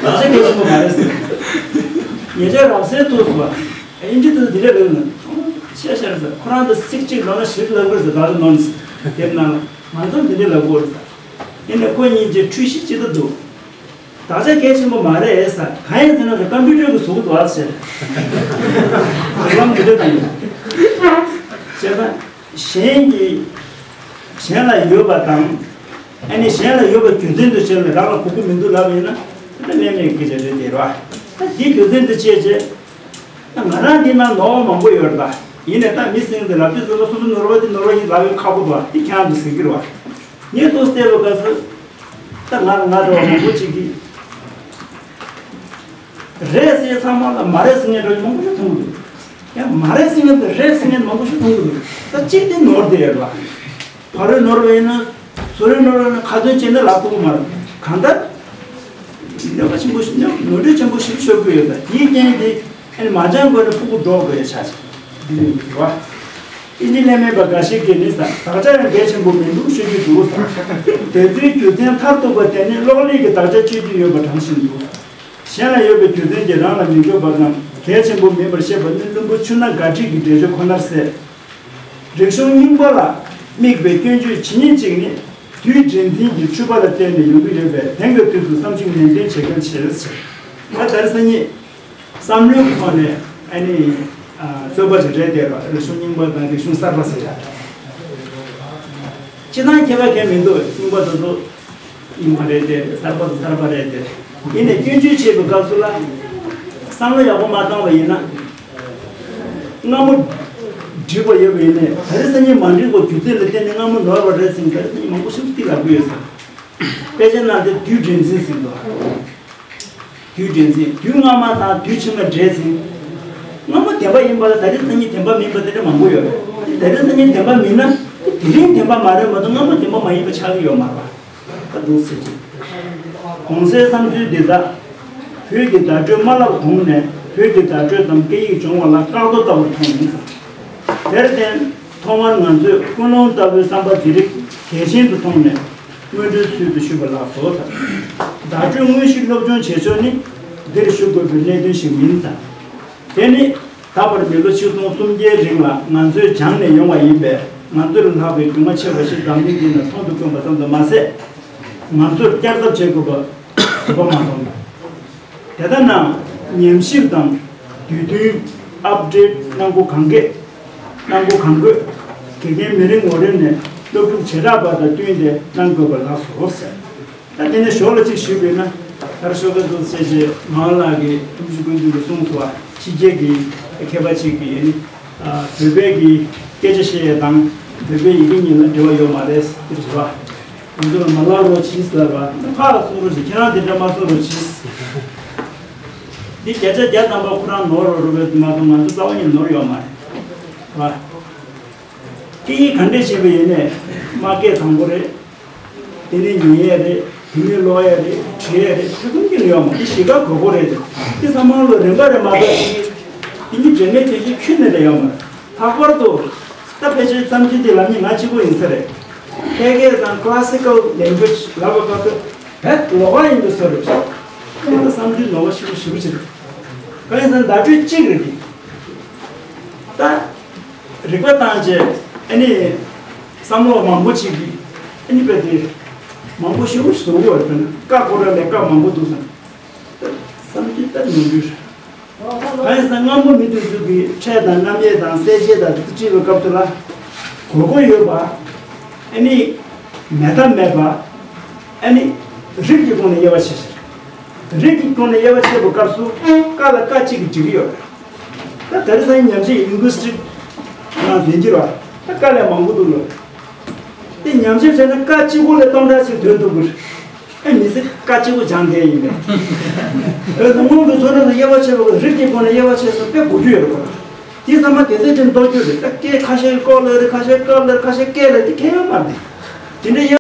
བདག་ཆ་གལ་ཆེན་པོ་མ་རེད་ཟེར། ཉེ་ཆར་རབ་གསལ་ཐུག་སོང་བ། ཨིན་ཇི་དེ་འདི་འདྲ་རེད་ན། ཤེས་ཤེས་རེད་ཟེར། ཁོ་རང་དང་ཚིག་གཅིག་ལབ་ན་བཞི་ལབ་དགོས་ཟེར། བདག་ཆ་ནོར་ནས་ཟེར། དེབ་ནང་ལ་ང་ཚོ་འདི་འདྲ་ལབ་དགོས་རེད་ཟེར། ཡིན་ནའི་ཁོ་གཉིས་ཀྱི་འཁྲུལ་གཞི་ཅི་ལྟར་འདུག་དག་ཆ་གལ་ཆེན་པོ་མ་རེད་ཟེར། གང་ཡིན་ཟེར་ན་ཀམ་པུ་ཊར་གྱི་གཟུགས་འདུག་ཨ་ཟེར། རང་མི་འདོད་དང་། བྱས་ཙང་གཞན་གྱི་གཞན་ལ་ཡོད་པ་དང་། ཨ་ནི་གཞན་ལ་ཡོད་པ་རྒྱུ་མཚན་དུ་བྱས་ནས་རང་ལ་དགོས་ཀྱི་མི་འདུག་ལབ་ཡིན་ན། ད་གནས་མེད་སྐད་ཆ་རེད་དེ་རེད་བ། ད་དེ་རྒྱུ་མཚན་དུ་བྱས་རྗེས། ད་ང་རང་འདི་ན་ནོར་བ་མང་པོ་ཡོད་རེད་ད། ཡིན་ནའི་ད་མི་སེང་དེ་ལབ་དུས་ཙམ་པ་སོ་སོ་ནོར་བ་དེ་ནོར་བ་ཡིན་ལབ་ཡོད་ཁག་པོ་འདུག་བ། དེ་ཁྱེད་རང་ཚོ་ཟེར་གྱི་རེད་བ། ངས་ཏོག་ཙམ་བལྟས་པ་སྐབས་སུ། ད་ང་ང་འདྲ་བ་མང་པོ་ཅིག་གིས། རེད་ཟེར་ཚང་མ་ལ་མ་རེད་ཟེར་མཁན་འདྲ་བོ་མང་པོ་ཞིག་མཐོང་གི་འདུག། ཡང་མ་རེད་ཟེར་མཁན་དང་རེད་ཟེར་མཁན་མང་པོ་ཞིག་མཐོང་གི་འདུག། ད་གཅིག་དེ་ནོར་བསྡད་ཡོད་རེད་བ། ཕ་རོལ་ནོར་བ་ཡིན་ན། སོ་རོལ་ནོར་བ་ཡིན་ན་ཁ་ཚོན་བཅད་ན་ལབ་ཐུབ་ཀྱི་མ་རེད། གང་ལྟར། གནོད་པ་ཆེན་པོ་ཞིག་གནོད་ནོར་འཁྲུལ་ཆེན་པོ་ཞིག་ཤོར་གྱི་ཡོད། ད་དེའི་རྐྱེན་དེ་ཨ་ནི་མ་སྦྱང་གོང་ནས་ཕྲུ་གུ་འགྲོ་དགོས་ཡ་ཆགས་ཤིང་། འདི་ནི་རེད་བ། ཨིན་ཇི་ལས་མེད་པ་འགའ་ཞིག་གིས་ནི་ཟེར། དག་ཆ་ཡང་གལ་ཆེན་པོ་མི་འདུག་ཤོད་ཀྱི་འདུག་ཟེར། དེ་ཚོའི་རྒྱུ་མཚན་མཐར་ཐུག་པ་དེ་ནི་གློག་ཀླད་ཀྱི་དག་ཆ་སྤྱོད་རྒྱུ་ཡོད་པ་དྲངས་བཞིན་འདུག། གཞན་ལ་ཡོད་པའི་རྒྱུ་མཚན་གྱིས་རང་ལ་མི་དགོས་པ་རྣམས་གལ་ཆེན་པོ་མིན་པར་བཤད་པ་ནི་བླུན་པོ་ཆུ་སྣ་དགའ་འཁྲིད་ཀྱི་འགྲེལ་བརྗོད་ཁོ་ནར་ཟད། རིག་གཞུང་རྙིང་པ་ལ་དམིགས་པའི་སྐྱོན་བརྗོད་ཇི་སྙེད་ཅིག་ནི་དུས་འགྲན་འཛིན་གྱི་འཁྲུལ་པ་ལ་བརྟེན་ནས་ཡོང་གི་ཡོད་པས། དེང་གི་དུས་སུ་བསམ་གཞིག་ནན་ཏན་བྱེད་གལ་ཆེ་ཟེར། ད་ད་རེས་སང་ཉིན། བསམ་བློའི་ཐོག་ནས་ཨ་ནི་ཨ་རྩོད་པ་ཞིག་རེད་དེ། རིག་གཞུང་རྙིང་པ་དང་རིག་གཞུང་གསར་པ་ཟེར་ཡ། སྤྱིར་བཏང་ཁྱད་པར་གང་མི་འདུག། རྙིང་པ་དེ་ཚོ་རྙིང་པ་རེད་དེ། གསར་པ་དེ་གསར་པ་རེད་དེ། ཡིན་ནའི་སྐྱོན་བརྗོད་བྱེད་པའི་སྐབས་སུ་ལ་བསམ་བློ་ཡག་པོ་མ་བཏང་བ་ཡིན་ན། སྔ་མོ་འགྲིག་པ་ཡོད་པ་ཡིན་ནའི་ད་རེས་སང་ཉིན་མ་འགྲིག་པ་རྒྱུ་མཚན་ལ་བརྟེན་ནས་སྔ་མོ་ནོར་བ་རེད་ཟེར་ནས་ད་རེས་སང་ཉིན་མང་པོ་ཞིག་གིས་ལབ་ཀྱི་ཡོད་ཟེར། དཔེ་ཆ་ནང་དེ་དུས་འགྲན་འཛིན་ཟེར་འདུག། དུས་འགྲན་འཛིན། དུས་སྔ་མ་དང་དུས་ཕྱི་མ་འདྲེས་ཟིན། སྔ་མོ་བདེན་པ་ཡིན་པ་ལ་ད་རེས་སང་ཉིན་བདེན་པ་མིན་པ་དེ་འདྲ་མང་པོ་ཡོད་རེད། དེ་ད་རེས་སང་ཉིན་བདེན་པ་མིན་ན་དེ་རིང་བདེན་པ་མ་རེད་མ་གཏོགས་སྔ་མོ་བདེན་པ་མ་ཡིན་པ་ཆགས་ཀྱི་ཡོད་མ་རེད་པ། ད་འདུག་ཟེར་གྱི། གོང་གསལ་བསམ་ཚུལ་འདི་དག་བོད་ཀྱི་བརྡ་སྤྲོད་མ་ལག་གོང་ནས་བོད་ཀྱི་བརྡ་སྤྲོད་དམ་སྐད་ཡིག་སྦྱོང་བ་ལ་བཀག་རྡོ་ལྟ་བུར་མཐོང་ཡིན། དེར་བརྟེན། ཐོག་མར་ང་ཚོས་ཀུན་སློང་ལྟ་བུའི་བསམ་པ་འདི་རིགས་གལ་ཆེན་དུ་མཐོང་ནས་སྔོན་འགྲོའི་ཚུལ་དུ་ཞུས་པ་ལགས་སོ། བརྡ་སྤྲོད་དངོས་གཞི་སློབ་སྦྱོང་བྱེད་ཕྱོགས་ནི་འདིར་ཞུ་དགོས་པའི་གནད་དོན་ཞིག་མིན་ཙང་། དེ་ནི་ད་བར་མི་ལོ་ཆིག་སྟོང་སུམ་བརྒྱའི་རིང་ལ་ང་ཚོས་སྦྱངས་ནས་ཡོང་བ་ཡིན་པས། ང་ཚོར་ལྷག་པའི་རྒྱུས་མངའ་ཆེ་བ་ཞིག་འཛམ་གླིང་འདི་ན་མཐོང་དུ་དཀོན་པ་ཙམ་དུ་མ་ཟད། ང་ཚོར་བསྐྱར་ལྡབ་བྱེད་དགོས་པ་དགོས་པ་མ་མཐོང་། དེ་ལྟ་ན་ཉམས་ཞིབ་དང་དུས་མཐུན་ཨབ་ཌེཊ་གནང་སྒོ་གང་དགོས། གནང་སྒོ་གང་དགོས། དགེ་རྒན་མི་རེ་ངོ་རེ་ནས་སློབ་ཕྲུག་བྱེ་བྲག་པ་དང་བསྟུན་ཏེ་གནང་དགོས་པ་ལགས་སོ་ཟེར། ད་དེ་ནས་ཞོར་ལ་གཅིག་ཞུས་པས་ན། ད་ཞོགས་ཀས་འདུག་ཟེར་རྗེས་མང་ལགས་ཀྱིས་ཀུན་གཞི་ཀུན་འདུས་ཀྱིས་གསུངས་སོང་བ། ཕྱི་རྒྱལ་གྱི་མཁས་པ་ཅིག་གིས་ནི། ཨ། བོད་པའི་གི་སྐད་ཆ་བཤད་ཡས་དང་བོད་པའི་ཡི་གེ་གཉིས་ལ་འབྲེལ་བ་ཡོད་མ་རེད་ཟེར་བ། ང་ཚོ་ལ་མ་ལབ་རོགས་གྱིས་ཟེར་བ། ཕར་ལ་གསུང་རོགས་གྱིས། ཁྱེད་རང་དེ་འདྲ་མ་གསུང་རོགས་གྱིས། འདི་བརྒྱ་ཆ་བརྒྱ་ཐམ་པ་ཁོ་རང་ནོར་རོ་རོ་བས་མ་གཏོགས་ང་ཚོ་རྩ་བ་ཉིད་ནོར་ཡོད་མ་རེད་བ། སྐད་ཡིག་ག་འདྲས་བྱས་པ་ཡིན་ནའི་མ་སྐད་དང་པོ་རེད། དེ་ནས་ཉན་ཡས་རེད། དེ་ནས་ཀློག་ཡས་རེད། བྲིས་ཡས་རེད། དེ་ཚོ་གཉིས་ཡོད་མ་རེད། གཞིས་ཀ་དགོས་མཁོ་རེད། དེ་ཚང་མ་ལོ་རིམ་པ་རེད་མ་གཏོགས། དེ་གཉིས་འབྲེལ་མེད་དེ་ཚོ་ཁྱོན་ནས་རེད་ཡོད་མ་རེད། ལྷག་པར་དུ་ད་ཕལ་ཆེར་བརྩམས་ཆོས་དེ་ལབ་མཁན་ང་གཅིག་པོ་ཡིན་ས་རེད། ཕལ་སྐད་དང་classical language ལབ་པ་ཁག་ཏུ་བེད་ལོག་པ་ཡིན་པའི་བཟོ་རེད། དེ་ལ་བསམ་ཚུལ་ནོར་བ་ཞེ་པོ་ཞེ་པོ་ཅིག་རེད། གང་ཡིན་ཟེར་ན་བརྡ་སྤྲོད་གཅིག་རེད་དེ། ད་རིག་པ་བཏང་རྗེས་ཨ་ནི་བསམ་བློ་མང་པོ་ཅིག་གིས་ཨ་ནི་རྦད་དེ་མང་པོ་ཞེ་པོ་བཟོ་གི་ཡོད་རེད། དཔེར་ན་ཀ་ཁོ་ར་ལས་ཀ་མང་པོ་འདུག་ཟེར་ན། ད་བསམ་གྱིས་ད་ནོར་འཁྲུལ་རེད། གང་ཡིན་ཟེར་ན་སྔ་མོ་མི་དེ་ཚོ་གིས་ཕྲད་དང་རྣམ་དབྱེ་དང་གསལ་བྱེད་དང་དེ་ཚོ་བྲིས་པའི་སྐབས་སུ་ལ་དགོས་མཁོ་ཡོད་པ། ཨ་ནི་མེད་ཐབས་མེད་པ། ཨ་ནི་རིགས་ཀྱི་སྒོ་ནས་དབྱེ་བ་ཕྱེ་ཤེས། རིགས་ཀྱི་སྒོ་ནས་དབྱེ་བ་ཕྱེ་བའི་སྐབས་སུ་ཀ་ལ་ཀ་གཅིག་གིས་འགྲིག་གི་ཡོད་རེད། ད་དེ་རིང་སང་ཉིན་ཉམས་ཞིབ་ལིང་གུ་སི་ཊིག་ནང་ཟིན་གྱི་རེད་བ། ད་ཀ་ལས་མང་པོ་འདུག་ལོ། དེ་ཉམས་ཞིབ་བྱས་ན་ཀ་གཅིག་པོ་ལས་སྟོང་ཕྲག་གཅིག་འདོན་ཐུབ་ཀྱི་རེད། ཨ་མི་ཚེ་ཀ་གཅིག་པོ་སྦྱངས་བསྡད་ཡིན་པས། འོན་ཏེ་སྔོན་གྱི་བཟོ་གྲྭ་དུ་དབྱེ་བ་ཕྱེ་བ་གི་རིགས་ཀྱི་སྒོ་ནས་དབྱེ་བ་ཕྱེ་ས་དཔེ་གོ་རྒྱུ་ཡོད་རེད་གོ། དེ་ཚང་མ་དེ་ཚོའི་སྟེང་གཏོར་རྒྱུ་རེད། ད་སྐད་ཁ་ཤས་ཀོ་ལ་རེད། ཁ་ཤས་ཀ་ལ་རེད། ཁ་ཤས་ཀེ་ལ་རེད། དེ་གལ་ཡོད་མ་རེད། དེ་འདྲའི་དབྱེ་